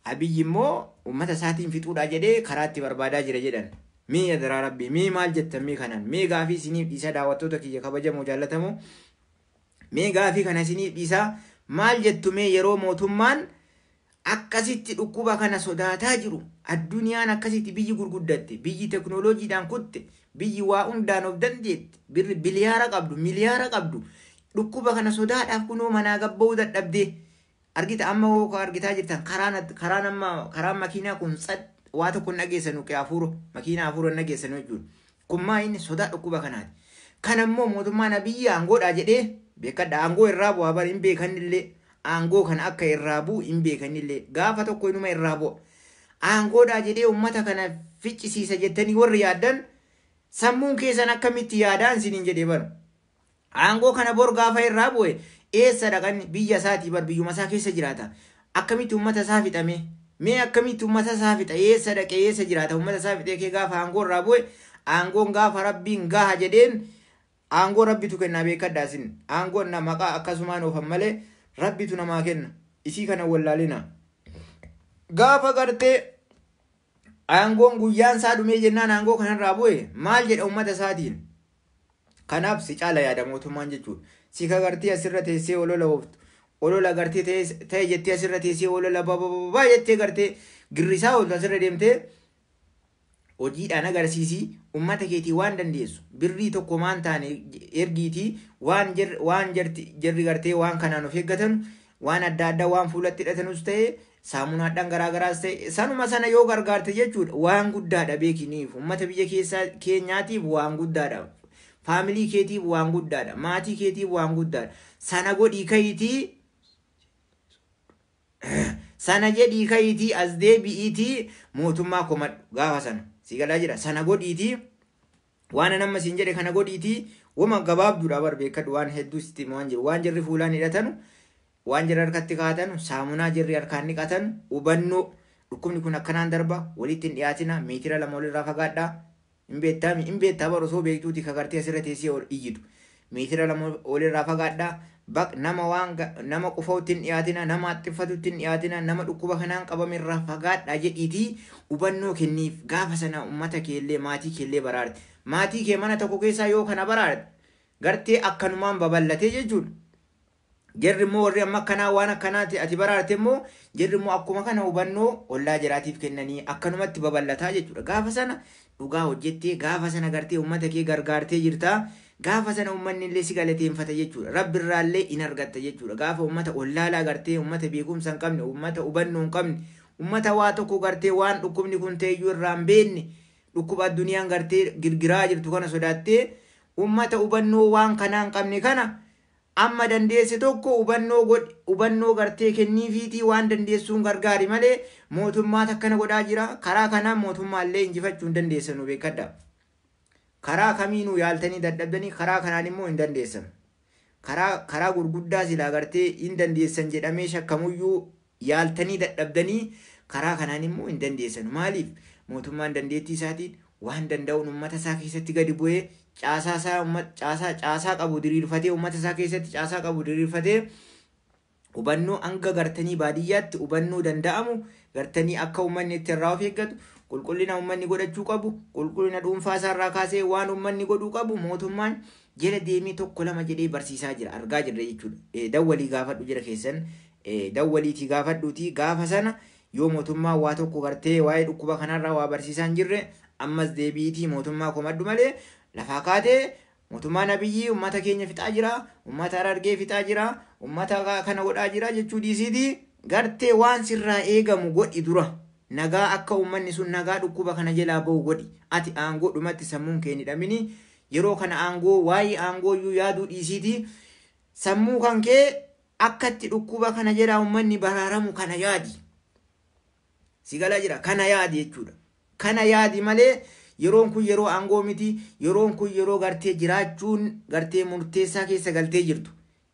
Abiyyi immoo uummata isaatiin fixuudha jedhee karaatti barbaadaa jira jedhan. Mee adaraa rabbii, mee maal jettan mee kanaan? Mee gaafii isiniif dhiisaa, daawwattoota kiyya kabajamoo jaallatamoo, mee gaafii kana isiniif dhiisaa, maal jettu mee? Yeroo mootummaan akkasitti dhukkuba kana sodaataa jiru, addunyaan akkasitti biyyi gurguddatte, biyyi teknooloojiidhaan kutte, biyyi waa hundaan of dandeette, birri biliyaara qabdu, miliyaara qabdu, dhukkuba kana sodaadhaaf kunoo manaa gabba'uu dadhabdee argita. Amma hoo argitaa jirtan, karaan amma karaan makiinaa kun tsad, waa tokko hin dhageessanu, qee hafuura makiinaa hafuura hin dhageessanu jechuudha. Kun maa inni sodaa dhukkuba kanaati. Kan ammoo mootummaan Abiyyi aangoodhaa jedhee beekadha, aangoo irraa bu'aa bara hin beekanillee, aangoo kana akka irraa bu'u hin beekanillee, gaafa tokko inuma irraa bu'a. Aangoodhaa jedhee uummata kana ficcisiisa jettanii warri yaaddan sammuun keessan akkamitti yaadaan isiniin jedhee bara. Aangoo kana bor gaafa irraa bu'e eessa dhaqan? Biyya isaatii bar, biyyuma isaa keessa jiraata. Akkamitti uummata isaa fixame? Mee akkamitti uummata isaa fixa? Eessa dhaqee eessa jiraata? Uummata isaa fixee kee gaafa aangoo irraa bu'e, aangoon gaafa rabbiin gaha jedheen, aangoo rabbitu kennaa beekadhaa isin. Aangoon na maqaa akkasumaan oofan malee rabbitu namaa kenna. Isii kana wallaalina. Gaafa gartee aangoon guyyaan isaa dhumee jennaan aangoo kanarraa bu'e maal jedha uummata isaatiin? Kanaaf si caala yaada mootummaan jechuudha. Si ka gartee asirra teessee olola ooftu. Olola gartee ta'e jettee asirra teessee olola babababaa jettee gartee girrisaa ooltu, asirra deemtee hojiidhaan agarsiisii uummata keetii waan dandeessu. Birrii tokko maan taane ergiitii waan jarri gartee waan kanaan of eeggatan, waan adda addaa waan fuulatti hidhatanus ta'e, saamunaadhaan garaagaraas ta'e, sanuma sana yoo gargaarte jechuudha, waan guddaadha beekiniif. Uummata biyya keessaa keenyaatiif waan guddaadha. Faamilii keetiif waan guddaadha. Maatii keetiif waan guddaadha. Sana godhii kayitii, sana jedhii kayitii, as deebi'iitii mootummaa komadhu gaafa sana. Si galaa jira? Sana godhiitii, waan nama siin jedhe kana godhiitii, wama gabaabduudha bar beekadhu, waan hedduu sitti waan jiru, waan jarri fuulaan hidhatanu, waan jarri harkatti kaa'atanu, saamunaa jarri harkaan dhiqatan, hubannoo dhukkubni kun akkanaan darba, walitti hin dhiyaatina, meetira 2 walirraa fagaadhaa. Hin beektaami, hin beektaa bar, osoo beektuuti ka gartee asirra teessee ol iyyitu. Meetira 2 walirraa fagaadhaa, baq nama waan nama qufautti hin dhiyaatina, nama haxxiffatutti hin dhiyaatina, nama dhukkuba kanaan qabame irraa fagaadhaa jedhiitii hubannoo kenniif. Gaafa sana uummata keellee maatii keellee baraarte. Maatii kee mana tokko keessaa yoo kana baraarte gartee akkanumaan babal'atee jechuudha. Jarri immoo warri amma akkanaa waan akkanaati ati baraarte immoo, jarri immoo akkuma kana hubannoo ollaa jiraatiif kennanii akkanumatti babal'ataa jechuudha. Gaafa sana dhugaa hojjettee, gaafa sana gartee uummata kee gargaartee jirtaa. Gaafa sana uummanni illee si galateeffata jechuudha. Rabbi irraallee in argatta jechuudha. Gaafa uummata ollaalaa gartee uummata beekumsa hin qabne, uummata hubannoo hin qabne, uummata waa tokko gartee waan dhukkubni kun ta'eyyuu irraa hin beekne, dhukkuba addunyaan gartee girgiraa jirtu kana sodaattee, uummata hubannoo waan kanaa hin qabne kana amma dandeesse tokko hubannoo godhi, hubannoo gartee kenniifiitii waan dandeessuun gargaari malee mootummaatu akkana godhaa jira. Karaa kanaan mootummaallee injifachuu hin dandeessanu beekadha. Karaa kamiinuu yaaltanii dadhabdanii karaa kanaan immoo hin dandeessan. Karaa gurguddaa silaa gartee hin dandeessan jedhamee shakkamuyyuu yaaltanii dadhabdanii karaa kanaan immoo hin dandeessan. Maaliif? Mootummaan dandeettii isaatiin waan danda'uun uummata isaa keessatti gadi bu'ee caasaa isaa caasaa qabu diriirfatee, uummata isaa keessatti caasaa qabu diriirfatee, hubannoo hanga gartanii baadiyyaatti hubannoo danda'amu gartanii akka uummanni itti irraa of eeggatu, qulqullina uummanni godhachuu qabu, qulqullina dhuunfaa isaarraa kaasee waan uummanni godhuu qabu mootummaan jala deemee tokko lama jedhee barsiisaa jira, argaa jirra jechuudha. Dawwalii gaafadhu jira keessan, dawwaliitii gaafadhuutii, gaafa sana yoo mootummaan waa tokko gartee waa'ee dhukkuba kanarraa waa barsiisaa hin jirre ammas deebiitii mootummaa komadhu malee lafaa kaatee mootummaan Abiyyi uummata keenya fixaa jira, uummata Harargee fixaa jira, uummata kana godhaa jira jechuu dhiisiitii gartee waan sirraa eegamu godhi dura. Nagaa akka uummanni sun nagaa dhukkuba kana jalaa bahu godhi. Ati aangoo dhumatti sammuun kee hin hidhamini. Yeroo kana aangoo waa'ee aangoo iyyuu yaaduu dhiisiitii sammuu kan kee akkatti dhukkuba kana jalaa uummanni baraaramu kana yaadi. Si galaa jira? Kana yaadi jechuudha. Kana yaadi malee yeroon kun yeroo aangoo miti. Yeroon kun yeroo gartee jiraachuun gartee murteessaa keessa galtee jirtu.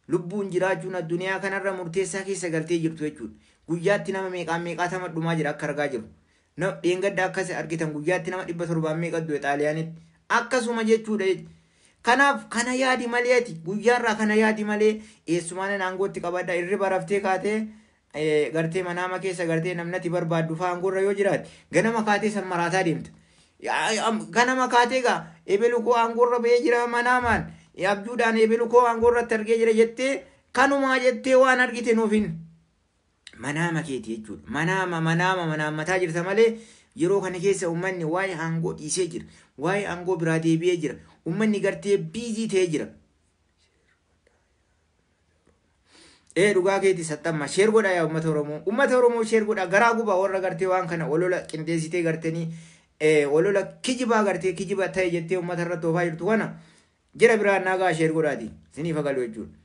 Lubbuun jiraachuun addunyaa kanarra murteessaa keessa galtee jirtu jechuudha. Guyyaatti nama meeqaan meeqaatama dhumaa jira akka argaa jiru. Dheengadda akkas argitan, guyyaatti nama 700 meeqa du'e Xaaliyaanitti. Akkasuma jechuudha. Kanaaf kana yaadi malee ati guyyaarraa kana yaadi malee eessumaan aangootti qabadha irriba raftee kaatee gartee manaama keessa gartee namnati barbaaddu fa'aa aangoorra yoo jiraate ganama kaatee san maraataa deemta. Ganama kaatee gaa ebelu koo aangoorra ba'ee jira manaamaan abjuudhaan ebelu koo aangoorratti argee jira jettee kanumaa jettee waan argite nuuf hin manaama keeti jechuudha. Manaama manaama manaammataa jirta malee yeroo kana keessa uummanni waa'ee aangoo dhiisee jira. Waa'ee aangoo biraa deebi'ee jira. Uummanni gartee busy ta'ee jira. Dhugaa keeti saxxamma share godhaa yaa uummata Oromoo. Uummata Oromoo share godhaa garaa gubaa warra gartee waan kana olola qindeessitee gartanii olola kijibaa gartee kijiba ta'e jettee uummata irratti oofaa jirtu kana jira biraan naagaa share godhaati. Siniif agalu jechuudha.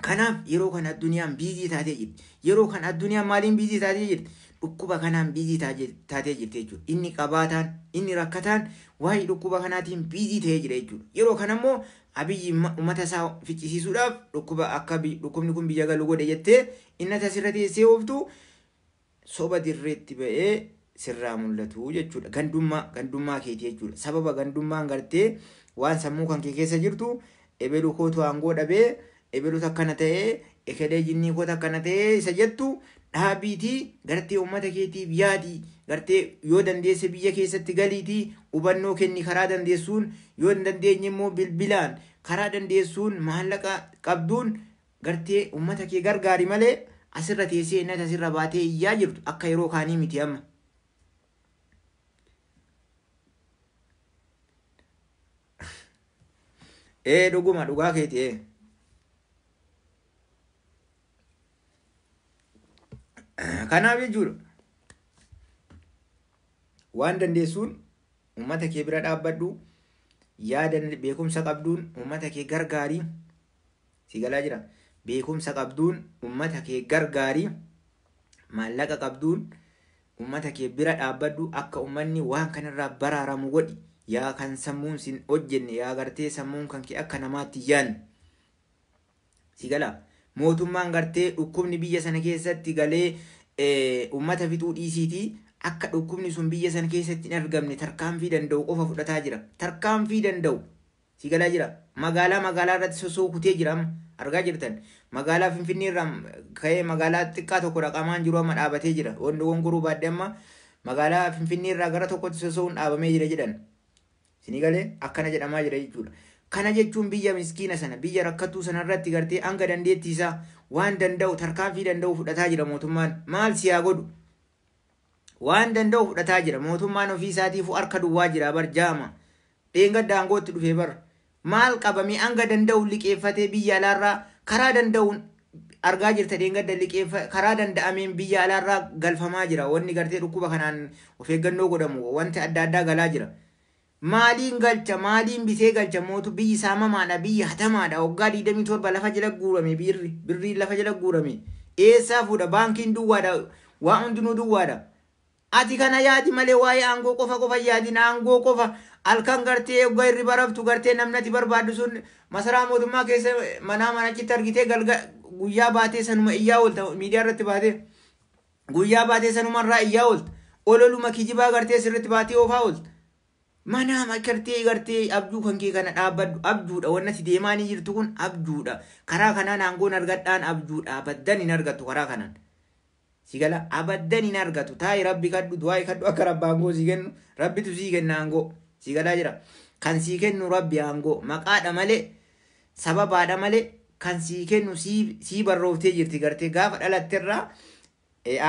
Kanaaf yeroo kana addunyaan busy taatee jirti. Yeroo kana addunyaan maaliin busy taatee jirti? Dhukkuba kanaan busy taatee jirti jechuudha. Inni qabaataan, inni rakkataan waa'ee dhukkuba kanaatiin busy ta'ee jira jechuudha. Yeroo kana immoo Abiyyi uummata isaa ficcisiisuudhaaf dhukkuba akka dhukkubni kun biyya galu godhe jettee inni asirra teessee ooftu soba dirreetti ba'ee sirraa mul'atu jechuudha. Gandummaa gandummaa keeti jechuudha. Sababa gandummaan gartee waan sammuu kan kee keessa jirtu ebelu kootu aangoo dhabee ebelutu akkana ta'ee ekelee jinnii kootu akkana ta'ee isa jettu dhaabiitii gartee uummata keetiif yaadii gartee yoo dandeesse biyya keessatti galiitii hubannoo kenni karaa dandeessuun yoo hin dandeenye immoo bilbilaan karaa dandeessuun maallaqa qabduun gartee uummata kee gargaari malee asirra teessee inni asirra baatee iyyaa jirtu akka yeroo kaanii miti amma. Dhuguma dhugaa keeti. Kanaaf jechuudha waan dandeessuun uummata kee bira dhaabbadhu yaada beekumsa qabduun uummata kee gargaarii si galaa jira. Beekumsa qabduun uummata kee gargaarii maallaqa qabduun uummata kee bira dhaabbadhu akka uummanni waan kanarraa baraaramu godhi. Yaa kan sammuun sin hojjenne yaa gartee sammuun kan kee akka namaatti yaanne si galaa. Mootummaan gartee dhukkubni biyya sana keessatti galee uummata fixuu dhiisiitii akka dhukkubni sun biyya sana keessatti hin argamne tarkaanfii danda'u qofa fudhataa jira. Tarkaanfii danda'u si galaa jira. Magaalaa magaalaa irratti sosoo kutee jira amma argaa jirtan. Magaalaa Finfinnee irraa ka'ee magaalaa xiqqaa tokko dhaqamaan jiru amma dhaabatee jira. Wanti gongoruu baadhee amma magaalaa Finfinnee irraa gara tokkotti soso'uun dhaabamee jira jedhan. Isinii galee akkana jedhamaa jira jechuudha. Kana jechuun biyya miskiina sana biyya rakkattuu sana irratti gartee hanga dandeettii isaa waan danda'u tarkaanfii danda'u fudhataa jira mootummaan. Maal si haa godhu? Waan danda'u fudhataa jira mootummaan ofii isaatiifuu harka duwwaa jira bar jaama. Dheengadda aangootti dhufee bar. Maal qabamee hanga danda'u liqeeffatee biyya alaarraa karaa danda'uun argaa jirta dheengadda liqeeffa karaa danda'ameen biyya alaarraa galfamaa jira. Wanni gartee dhukkuba kanaan of eeggannoo godhamu wanti adda addaa galaa jira. Maaliin galcha maaliin bitee galcha mootu biyyi saamamaadha biyyi hatamaadha waggaa 27 lafa jala guurame birrii lafa jala guurame eessaa fuudha baankiin duwwaadha waa hundinuu duwwaadha. Ati kana yaadi malee waa'ee aangoo qofa qofa yaadin aangoo qofa halkan gartee waggaa hirriba raftu gartee namni ati barbaaddu sun masaraa mootummaa keessa manaa manachitti argitee galga guyyaa baatee sanuma iyyaa oolta miidiyaa irratti baatee guyyaa baatee sanumarraa iyyaa oolta ololuma kijibaa gartee sirriitti baatee oofaa oolta. Manaama gartee gartee abjuu kan kee kana dhaabbadhu abjuudha wanni ati deemaanii jirtu kun abjuudha karaa kanaan aangoon argadhaan abjuudha abaddan hin argattu karaa kanaan si gala abaddan hin argatu taa'i rabbi kadhu du'aa kadhu akka rabba aangoo sii kennu rabbitu sii kenna aangoo si galaa jira kan sii kennu rabbi aangoo maqaadha malee sababaadha malee kan sii kennu sii barrooftee jirti gartee gaafa dhalatterraa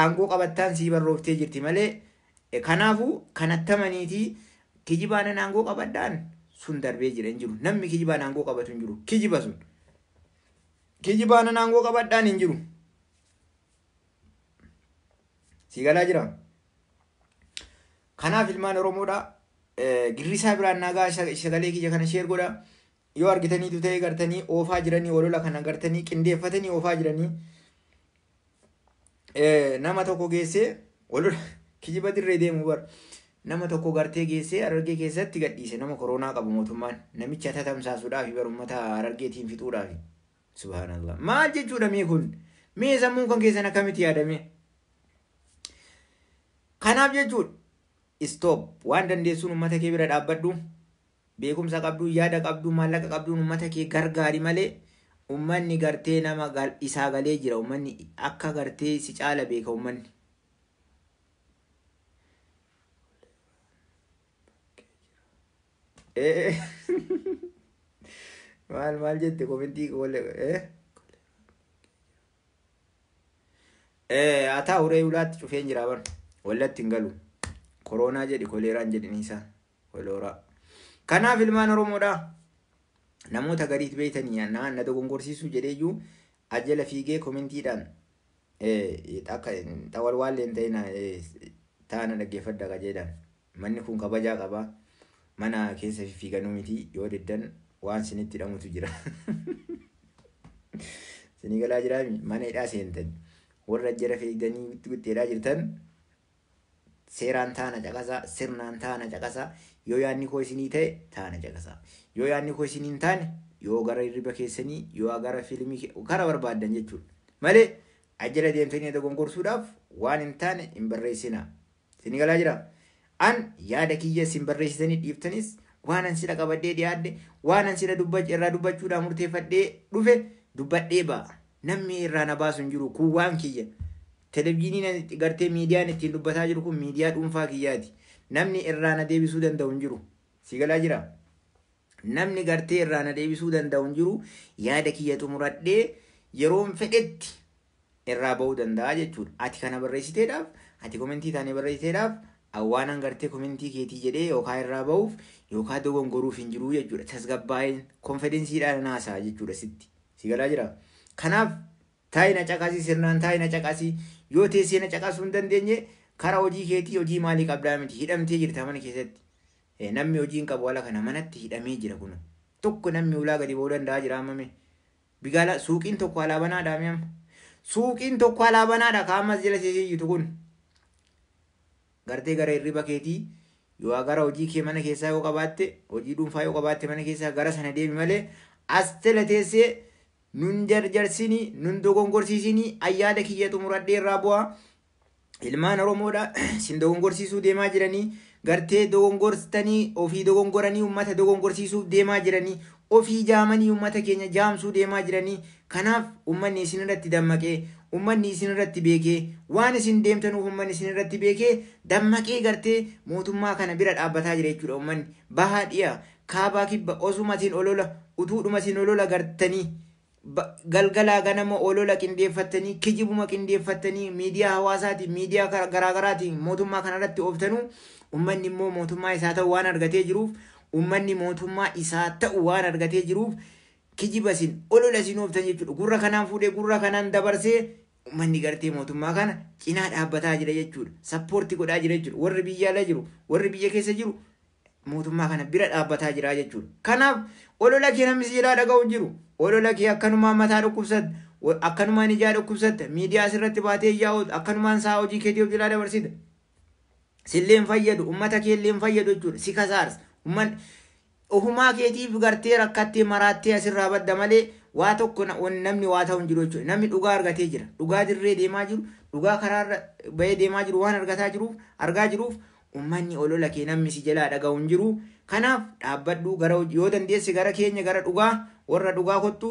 aangoo qabattaan sii barrooftee jirti malee kanaafuu kanattamaniitii kijibaan aangoo qabadhaan sun darbee jira hin jiru. Namni kijibaan aangoo qabatu hin jiru. Kijiba sun. Kijibaan aangoo qabadhaan hin jiru. Si galaa jira. Kanaaf ilmaan Oromoodha. Girrisaa biraan nagaa sagalee kiyya kana share godha. Yoo argitaniitu ta'e gartanii oofaa jiranii olola kana gartanii qindeeffatanii oofaa jiranii nama tokko geessee olola kijiba dirree deemu bara. Nama tokko gartee geessee Harargee keessatti gadhiise nama koronaa qabu mootummaan namicha tatamsaasuudhaaf bar uummata Harargeetiin fixuudhaaf. Subhaanallah. Maal jechuudha mee kun? Mee sammuun kan keessan akkamitti yaadame? Kanaaf jechuudha. Stop. Waan dandeessuun uummata kee bira dhaabbadhu. Beekumsa qabduun, yaada qabduun, maallaqa qabduun uummata kee gargaari malee uummanni gartee nama isaa galee jira. Uummanni akka gartee si caala beeka uummanni. Maal maal jette komentii haa ta'u ree ulaatti cufeen jira bar wallatti hin galu. Koronaa jedhi koleeraan jedhin isaa kolooraa. Kanaaf ilmaan Oromoodha. Namoota gariit beeytanii na dogongorsiisuu jedheeyyuu ajjala fiigee komentiidhaan akka xawalwaallee hin ta'in taana dhaggeeffadha qajeelaan. Manni kun kabajaa qaba. Mana keessa fiiganuu miti yoo diddan waan sinitti hidhamutu jira. Sinii galaa jiraami mana hidhaa seentan. Warra jara fiigdanii itti hidhaa jirtan seeraan taana caqasaa, sirnaan taana caqasaa, yoo yaadni koo isinii ta'e taana caqasaa. Yoo yaadni koo isinii hin taane yoo gara hirriba keessanii yoo gara fiilmii kara barbaaddan jechuudha. Malee ajjala deemtanii dogongorsuudhaaf waan hin taane hin barreessinaa. Isinii galaa jiraa? An yaada kiyya isin barreessitanii dhiiftanis waan an sila qabadhee dhiyaadhe waan an sila irraa dubbachuudhaan murteeffadhee dhufe dubbadhee ba'a. Namni irraa na baasu hin jiru kun waan kiyya. Televezyiiniin gartee miidiyaan ittiin dubbataa jiru kun miidiyaa dhuunfaa kiyyaati. Namni irraa na deebisuu danda'u hin jiru. Si galaa jiraa? Namni gartee irraa na deebisuu danda'u hin jiru. Yaada kiyya xumuradhee yeroon fedhetti irraa ba'uu danda'a jechuudha. Ati kana barreessiteedhaaf, ati komentii taane barreessiteedhaaf, waan gartee komentii keetii jedhee yookaan irraa ba'uuf yookaan dogongoruuf hin jiru jechuudha. Tasgabbaa'een konfideensiidhaan haasa'a jechuudha sitti. Si galaa jiraa? Kanaaf taa'i na caqasii, sirnaan taa'i na caqasii. Yoo teessee na caqasuu hin dandeenye karaa hojii keetii hojii maalii qabdaa miti hidhamtee jirta mana keessatti. Namni hojii hin qabu ala kana manatti hidhamee jira kun. Tokko namni ulaa gadi ba'uu danda'a jira ammame. Bigaala suuqiin tokko alaa banaadha amma. Suuqiin tokko alaa banaadha kaammas jala seesee kun. Gartee gara hirriba keetii yoo gara hojii kee mana keessaa yoo qabaatte hojii dhuunfaa yoo qabaatte mana keessaa gara sana deemi malee as jala teessee nun jarjarsinii nun dogongorsiisinii ayyaada kiyya xumuradhee irraa bu'aa. Ilmaan Oromoodha sin dogongorsiisuu deemaa jiranii gartee dogongortanii ofii dogongoranii uummata dogongorsiisuuf deemaa jiranii ofii jaamanii uummata keenya jaamsuu deemaa jiranii. Kanaaf uummanni isin irratti dammaqee uummanni isin irratti beekee waan isin deemtanuuf uummanni isin irratti beekee dammaqee gartee mootummaa kana bira dhaabbataa jira jechuudha. Uummanni bahaa dhiya kaabaa kibba osuma isin olola utuudhuma isin olola gartanii galgalaa ganama olola qindeeffattanii kijibuma qindeeffattanii miidiyaa hawaasaatiin miidiyaa garaagaraatiin mootummaa kanarratti ooftanuu uummanni immoo mootummaa isaa ta'u waan argatee jiruuf uummanni mootummaa isaa ta'u waan argatee jiruuf kijiba isin olola isin ooftan jechuudha. Gurra kanaan fuudhee gurra kanaan dabarsee uummanni gartee mootummaa kana cinaa dhaabbataa jira jechuudha. Sappoortii godhaa jira jechuudha. Warri biyya ala jiru warri biyya keessa jiru mootummaa kana bira dhaabbataa jira jechuudha. Kanaaf olola kee namni si jalaa dhaga'u jiru. Olola kee akkanumaan mataa dhukkubsatta, akkanumaan ijaa dhukkubsatta, miidiyaa asirratti baatee yaa'u, akkanumaan sa'a hojii keetii of jalaa dabarsita. Sillee hin fayyadu, uummata kee illee hin fayyadu jechuudha. Si kasaarsa. Uummanni ofumaa keetiif gartee rakkattee maraattee asirraa badda malee waa tokko namni waa ta'u hin jiru jechuudha. Namni dhugaa argatee jira. Dhugaa dirree deemaa jiru, dhugaa karaarra bahee deemaa jiru waan argataa jiruuf, argaa jiruuf uummanni olola kee namni si jalaa dhaga'u hin jiru. Kanaaf dhaabbadhu gara yoo dandeesse gara keenya gara dhugaa warra dhugaa kottu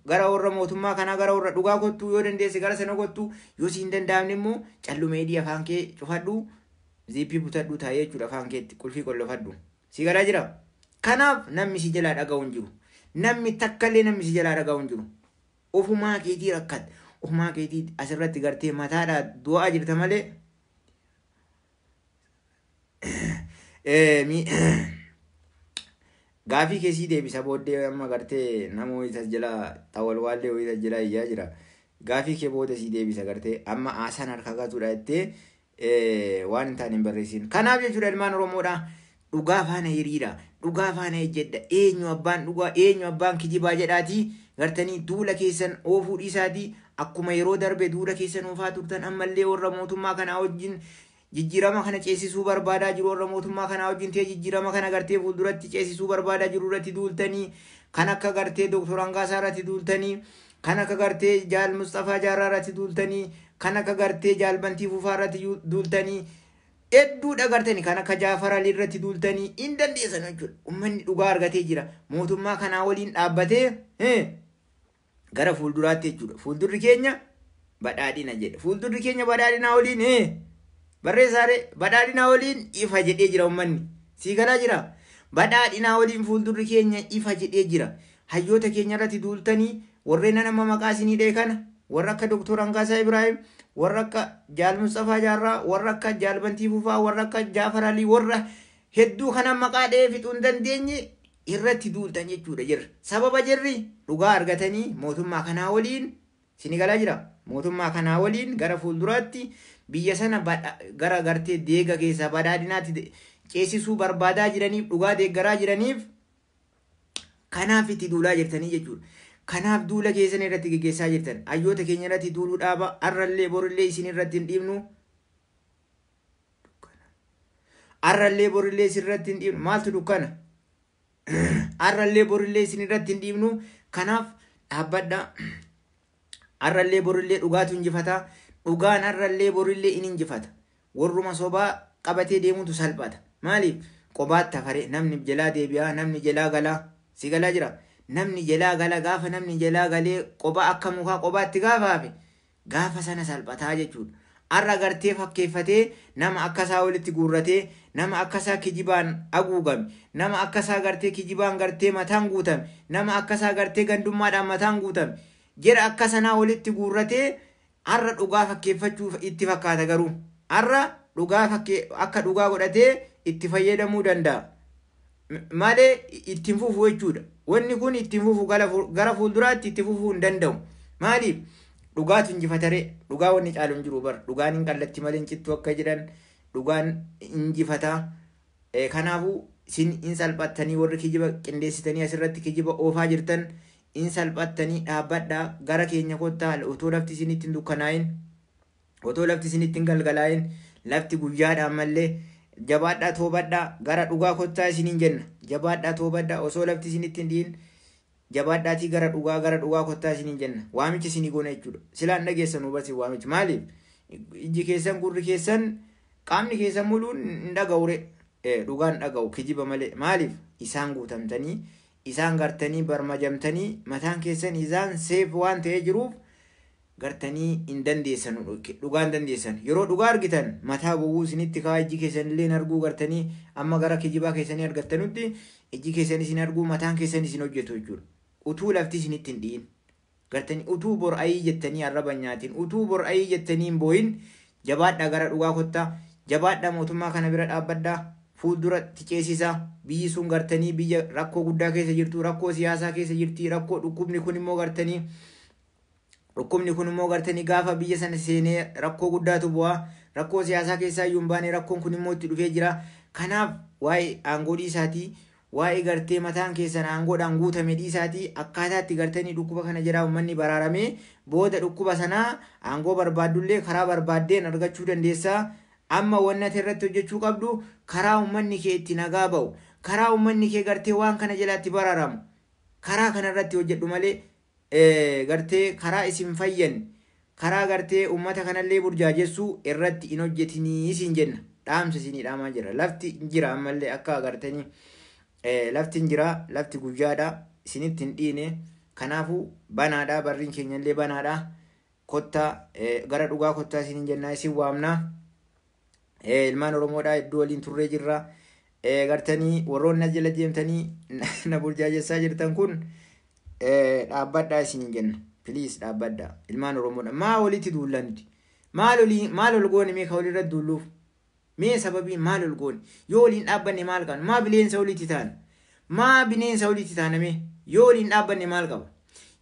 gara warra mootummaa kanaa gara warra dhugaa kottu yoo dandeesse gara sana kottu yoo si hin danda'amne immoo callumeedii afaan kee cufadhu ziippii butadhu taa'ee jechuudha afaan keetti qulfii qollofadhu. Si galaa jira? Kanaaf namni si jalaa dhaga'u hin jiru. Namni takkallee namni si jalaa dhaga'u hin jiru. Ofumaa keetii rakkatte. Ofumaa keetii asirratti gartee mataadhaa du'aa jirta malee. Gaafii keessii deebisa booddee amma gartee nama wayii as jalaa xawalwaallee wayii as jalaa iyyaa jira. Gaafii kee booda sii deebisa gartee amma haasaan harka gatuudha jettee waan hin taane hin barreessin. Kanaaf jechuudha ilmaan Oromoodha. Dhugaa faana hiriira. Dhugaa faana ejjedha. Eenyu abbaan dhugaa eenyu abbaan kijibaa jedhaatii gartanii duula keessan oofuu dhiisaatii akkuma yeroo darbe duula keessan oofaa turtan ammallee warra mootummaa kanaa wajjin jijjiirama kana ceesisuu barbaadaa jiru warra mootummaa kanaa wajjin ta'ee jijjiirama kana gartee fuulduratti ceesisuu barbaadaa jiru irratti duultanii kan akka gartee Dooktor Hangaasaa irratti duultanii kan akka gartee Jaal Mustafaa Jaarraa irratti duultanii kan akka gartee Jaal Bantii Fufaa irratti duultanii Hedduudha gartanii kan akka Jaafar Alii irratti duultanii hin dandeessan jechuudha. Uummanni dhugaa argatee jira. Mootummaa kanaa waliin dhaabbatee gara fuulduraatti jechuudha. Fuuldurri keenya badhaadhina jedhe. Fuuldurri keenya badhaadhinaa waliin barreessaare badhaadhinaa waliin ifa jedhee jira uummanni. Sii galaa jira. Badhaadhinaa waliin fuuldurri keenya ifa jedhee jira. Hayyoota keenya irratti duultanii warreen nama maqaa isinii dhee kana warra akka Doktor Hangaasaa Ibrahim, warra akka Jaal Mustafaa Jaarraa, warra akka Jaal Bantii Fufaa, warra akka Jaafar Alii, warra hedduu kana maqaa dhee fixuu hin dandeenye irratti duultan jechuudha jirra. Sababa jirri dhugaa argatanii mootummaa kanaa waliin sini galaa jira. Mootummaa kanaa waliin gara fuulduraatti biyya sana gara gartee deega keessaa badhaadhinaatti ceesisuu barbaadaa jiraniif dhugaa deeggaraa jiraniif kanaaf itti duulaa jirtanii jechuudha. Kanaaf duula keessan irratti geggeessaa jirtan. Hayyoota keenya irratti duuluu dhaaba. Arrallee borillee isin irratti hin dhiibnu. Arrallee borillee isin irratti hin dhiibnu. Maaltu dukkana? Arrallee borillee isin irratti hin dhiibnu. Kanaaf dhaabbadha. Arrallee borillee dhugaatu injifata. Dhugaan arrallee borillee in injifata. Warruma sobaa qabatee deemutu salphata. Maaliif? Qobaatti hafare namni jalaa deebi'aa, namni jalaa galaa. Si galaa jira. Namni jalaa gala gaafa namni jalaa galee qophaa akka mukaa qobaatti gaafa hafe gaafa sana salphataa jechuudha. Har'a gartee fakkeeffatee nama akkasaa walitti guurratee nama akkasaa kijibaan haguugame nama akkasaa gartee kijibaan gartee mataan guutame nama akkasaa gartee gandummaadhaan mataan guutame jira akka sanaa walitti guurratee har'a dhugaa fakkeeffachuuf itti fakkaata garuu har'a dhugaa akka dhugaa godhatee itti fayyadamuu danda'a. Malee ittiin fufu jechuudha. Wanni kun ittiin fufu gara fuulduraatti itti fufuu hin danda'u. Maaliif? Dhugaatu injifataree dhugaa wanni caalu hin jiru bara. Dhugaan hin qallatti malee hin cittu akka jedhan dhugaan injifataa. Kanaafuu isin hin salphattanii warri kijiba qindeessitanii asirratti kijiba oofaa jirtan hin salphattanii dhaabbadhaa gara keenya kottaa otoo lafti isinitti hin dukkanaa'in otoo lafti isinitti hin galgalaa'in lafti guyyaadhaan mallee jabaadhaa toobadhaa gara dhugaa kottaa isiniin jenna. Jabaadhaa toobadhaa osoo lafti isinitti hin dhiin jabaadhaatii gara dhugaa kottaa isiniin jenna. Waamicha isinii goona jechuudha. Silaan dhageessan hubasin waamicha. Maaliif? Ijji keessan gurri keessan qaamni keessan muluun hin dhaga'ure. Dhugaan dhaga'u kijiba malee. Maaliif? Isaan guutamtanii isaan gartanii barmajamtanii mataan keessan isaan seef waan ta'ee jiruuf gartanii hin dandeessan dhugaa hin dandeessan. Yeroo dhugaa argitan mataa gowwuu isinitti kaa'aa ijji keessan illee arguu gartanii amma gara kijibaa keessanii argattanutti ijji keessan isin arguu mataan keessan isin hojjetu jechuudha. Utuu lafti isinitti hin dhi'in gartanii utuu bor'ayii jettanii arraba nyaatin utuu bor'ayii jettanii hin boo'in jabaadhaa gara dhugaa kottaa jabaadhaa mootummaa kana bira dhaabbadhaa fuulduratti ceesisaa biyyi sun gartanii biyya rakkoo guddaa keessa jirtu rakkoo siyaasaa keessa jirti rakkoo dhukkubni kun immoo gartanii dhukkubni kun immoo gartanii gaafa biyya sana seenee rakkoo guddaatu bu'aa rakkoo siyaasaa keessaa iyyuu hin baane rakkoon kun immoo itti dhufee jira. Kanaaf waa'ee aangoo dhiisaatii waa'ee gartee mataan keessan aangoodhaan guutame dhiisaatii akkaataa itti gartanii dhukkuba kana jira uummanni baraaramee booda dhukkuba sanaa aangoo barbaaddullee karaa barbaaddeen argachuu dandeessaa. Amma wanni ati irratti hojjechuu qabdu karaa uummanni kee itti nagaa ba'u karaa uummanni kee gartee waan kana jalaatti baraaramu karaa kana irratti hojjedhu malee gartee karaa isin fayyan karaa gartee uummata kanallee burjaajessuu irratti hin hojjetinii isin jenna. Dhaamsa isinii dhaamaa jira. Lafti jira ammallee akka agartanii lafti jira lafti guyyaadha isinitti hin dhiine kanaafuu banaadha barriin keenyallee banaadha kottaa gara dhugaa kottaa isiniin jennaa isin waamna. Ilmaan Oromoodhaa hedduu waliin turree jirra. Gartanii warroonni as jala deemtanii na burjaajessaa jirtan kun dhaabbadhaa isiniin jenna. Piliis dhaabbadhaa. Ilmaan Oromoodha. Maa walitti duulla nuti? Maal ol goone mee ka walirra duulluuf? Mee sababii maal ol goone? Yoo waliin dhaabbanne maal qabna? Maa bineensa walitti taana? Maa bineensa walitti taana mee? Yoo waliin dhaabbanne maal qaba?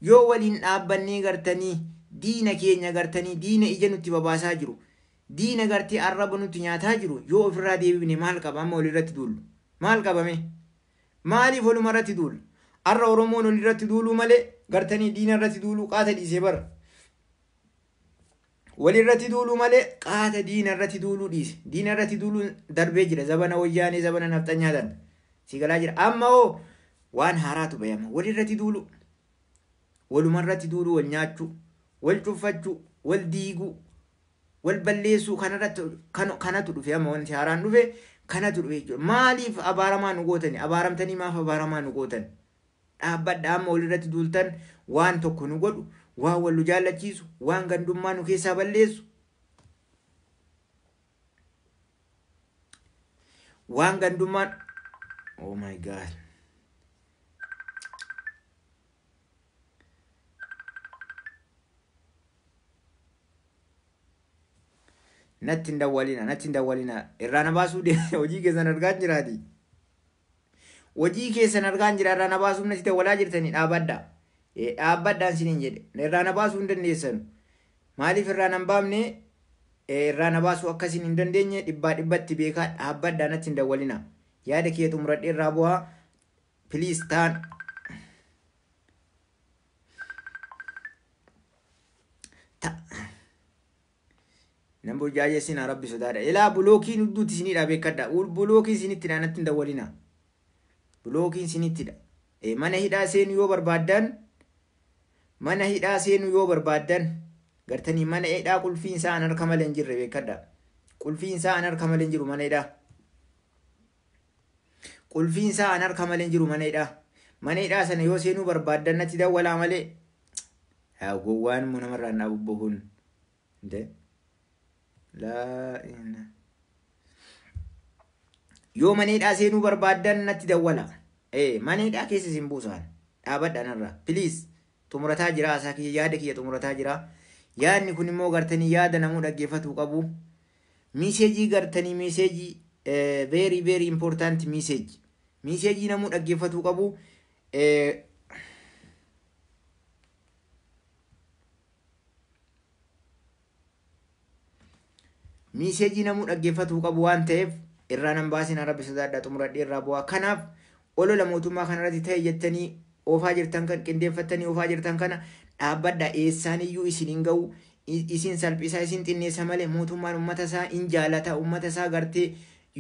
Yoo waliin dhaabbannee gartanii diina keenya gartanii diina ija nutti babaasaa jiru. Diina gartee arraba nutti nyaataa jiru yoo ofirraa deebifne maal qaba amma walirratti duullu? Maal qabame? Maaliif walumarratti duullu? Arra Oromoon walirratti duuluu malee gartanii diina irratti duuluu qaata dhiisee bara. Walirratti duuluu malee qaata diina irratti duuluu dhiise. Diina irratti duuluun darbee jira. Zabana wayyaanee zabana nafxanyaa tan. Si galaa jira. Amma hoo waan haaraatu bayama. Walirratti duuluu. Walumarratti duuluu wal nyaachuu, wal cuffachuu, wal diiguu. Wal balleessuu kanarratti kanatu dhufe amma wanti haaraan dhufe kanatu dhufe jechuudha. Maaliif abaaramaa nu gootani? Abaaramtanii maaf abaaramaa nu gootan? Dhaabbadha amma walirratti duultan waan tokko nu godhu, waan wal nu jaallachiisu, waan gandummaa nu keessaa balleessu. Waan gandummaan Oh my God. Natti hin dawwalina, natti hin dawwalina. Irraa na baasuu hojii keessan argaa jiraati. Hojii keessan argaa jira irraa na baasuuf natti dawwalaa jirtanii dhaabbadha. Dhaabbadhaan isiniin jedhe. Irraa na baasuu hin dandeessanu. Maaliif irraa na hin baafne irraa na baasuu akkasiin hin dandeenye dhibbaa dhibbatti beekaa dhaabbadhaa natti hin dawwalina. Yaada kiyya xumuradhee irraa bu'aa. Please taan. Nan burjaajessinaa rabbi sodaadha. Ilaa bulookiin hudduutti isinidha beekadha. Bulookiin isinittidha natti hin dawwalina. Bulookiin isinittidha. Mana hidhaa seenuu yoo barbaaddan mana hidhaa seenuu yoo barbaaddan gartanii mana hidhaa qulfiin isaa an harka malee hin jirre beekadha. Qulfiin isaa an harka malee hin jiru mana hidhaa. Qulfiin isaa an harka malee hin jiru mana hidhaa. Mana hidhaa sana yoo seenuu barbaaddan natti dawwalaa malee. Gowwaan immoo namarraa hin dhaabu kun. Laa yoo mana hidhaa seenuu barbaaddan natti dawwala. Mana hidhaa keessa isin buusaan dhaabadha narra. Please xumurataa jira haasaa kiyya yaada kiyya xumurataa jira. Yaadni kun immoo gartanii yaada namuu dhaggeeffatuu qabu. Miseejii gartanii miseejii very very important message. Miseejii namuu dhaggeeffatuu qabu. Miseejii namuu dhaggeeffatuu qabu waan ta'eef irraa nan baasin rabbi sodaadha xumuradhee irraa bu'aa. Kanaaf olola mootummaa kanarratti ta'e jettanii oofaa jirtan kan qindeeffattanii oofaa jirtan kana dhaabbadha eessaan iyyuu isin hin ga'u isin salphisaa isin xinneessa malee mootummaan uummata isaa hin jaalata uummata isaa gartee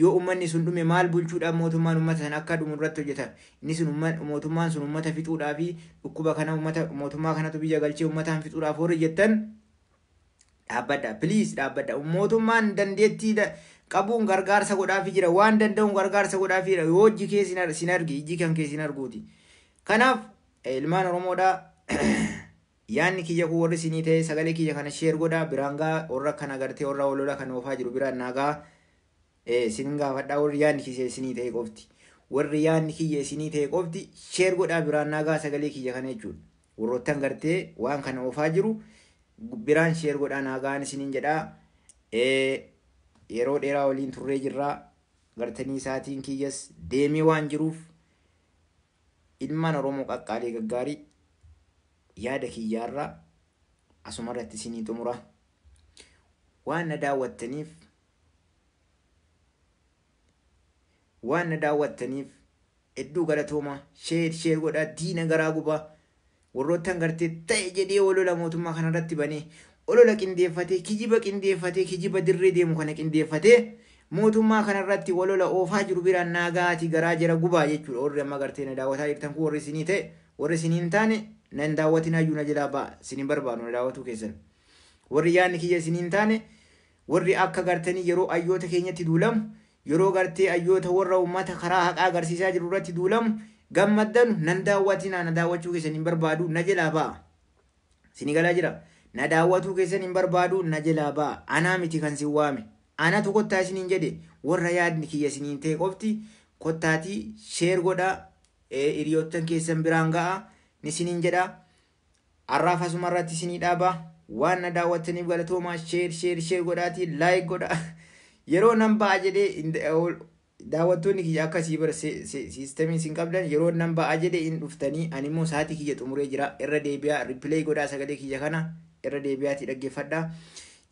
yoo uummanni sun dhume maal bulchuudhaaf mootummaan uummata sana akka dhumu irratti hojjeta. Inni sun mootummaan sun uummata fixuudhaa fi dhukkuba kana uummata mootummaa kanatu biyya galchee uummataan fixuudhaaf horii jettan dhaabbadha. Please dhaabbadha. Mootummaan dandeettii qabuun gargaarsa godhaafii jira. Waan danda'uun gargaarsa godhaafii jira. Yoo hojii kee sin argi ijji kan kee sin arguuti. Kanaaf ilmaan Oromoodhaa yaanni kiyya kun warri isinii ta'e sagalee kiyya kana sheer godhaa biraan gaa warra kana gartee warra olola kana oofaa jiru biraan naagaa isin gaafadhaa warri yaanni kiyya isinii ta'e qofti. Warri yaanni kiyya isinii ta'e qofti sheer godhaa biraan naagaa sagalee kiyya kana jechuudha. Warroottan gartee waan kana oofaa jiru biraan sheer godhaa naagaan isiniin jedhaa. Yeroo dheeraa waliin turree jirraa gartanii sa'aatiin kiyyas deemee waan jiruuf ilmaan Oromoo qaqqaalii gaggaarii yaada kiyyaarraa asumarratti isinii xumura. Waan na daawwattaniif waan na daawwattaniif hedduu galatooma sheer sheer godhaa diina garaa gubaa warroottan gartee ta'e jedhee olola mootummaa kanarratti banee olola qindeeffatee kijiba qindeeffatee kijiba dirree deemu kana qindeeffatee mootummaa kanarratti olola oofaa jiru biraan naagaati garaa jira gubaa jechuudha. Warri amma gartee na daawwataa jirtan kun warri isinii ta'e warri isinii hin taane nan daawwatin hayyuu na jalaa ba'a isin hin barbaadu na daawwatuu keessan. Warri yaadni kiyya isinii hin taane warri akka gartanii yeroo ayyoota keenyatti duulamu yeroo gartee ayyoota warra uummata karaa haqaa agarsiisaa jiru irratti duulamu gammaddanu nan daawwatinaa na daawwachuu keessan hin barbaadu na jalaa ba'a. Isinii galaa jira. Na daawwatuu keessan hin barbaadu na jalaa ba'a. Anaa miti kan sin waame. Anatu kottaa isiniin jedhe warra yaadni kiyya isiniin ta'e qofti kottaatii sheer godhaa hiriyoottan keessan biraan ga'a ni isiniin jedha. Har'aaf asuma irratti isinii dhaaba. Waan na daawwattaniif galatoomaa sheer sheer sheer godhaatii laayik godhaa. Yeroo nan ba'a jedhee daawwattoonni kiyya akkasii bara siistamiin isin qabdan yeroo nan ba'a jedhee hin dhuftanii ani immoo sa'aatii kiyya xumuree jira irra deebi'aa ripileey godhaa sagalee kiyya kana irra deebi'aatii dhaggeeffadhaa.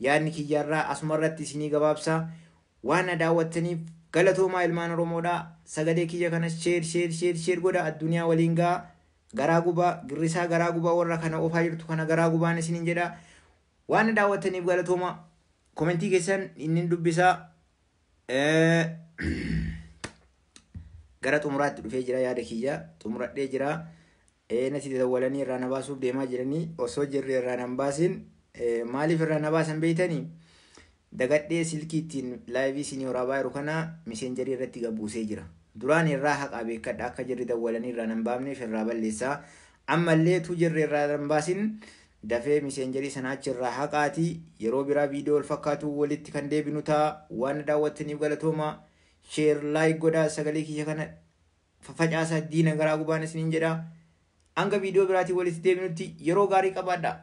Yaadni kiyyaarraa asuma irratti isinii gabaabsaa. Waan na daawwattaniif galatoomaa ilmaan Oromoodhaa sagalee kiyya kana sheer sheer sheer sheer godhaa addunyaa waliin ga'a. Garaa gubaa girrisaa garaa gubaa warra kana oofaa jirtu kana garaa gubaan isiniin jedha. Waan na daawwattaniif galatoomaa. Komentii keessan inni dubbisaa. Gara xumuraatti dhufee jira yaada kiyya xumuradhee jira. Natti dawwalanii irraa na baasuuf deemaa jiranii osoo jirri irraa nan baasin maaliif irraa na baasan beeytanii? Dagadhee silkii ittiin live isinii waraabaa jiru kana Messenger irratti gabbuusee jira. Duraan irraa haqaa beekadha, akka jirri dawwalanii irraa nan baafneef irraa balleessaa. Ammallee tu jirri irraa nan baasin, dafee Messenger sana achi irraa haqaatii. Yeroo biraa viidiyoo wal fakkaatu walitti kan deebinu ta'a. Waan daawwattaniif galatooma. Share, like godhaa, sagalee kiyya kana faffacaasaa, diina garaa gubaan isiniin jedha. Hanga viidiyoo biraatiin walitti deebinutti yeroo gaarii qabaadha.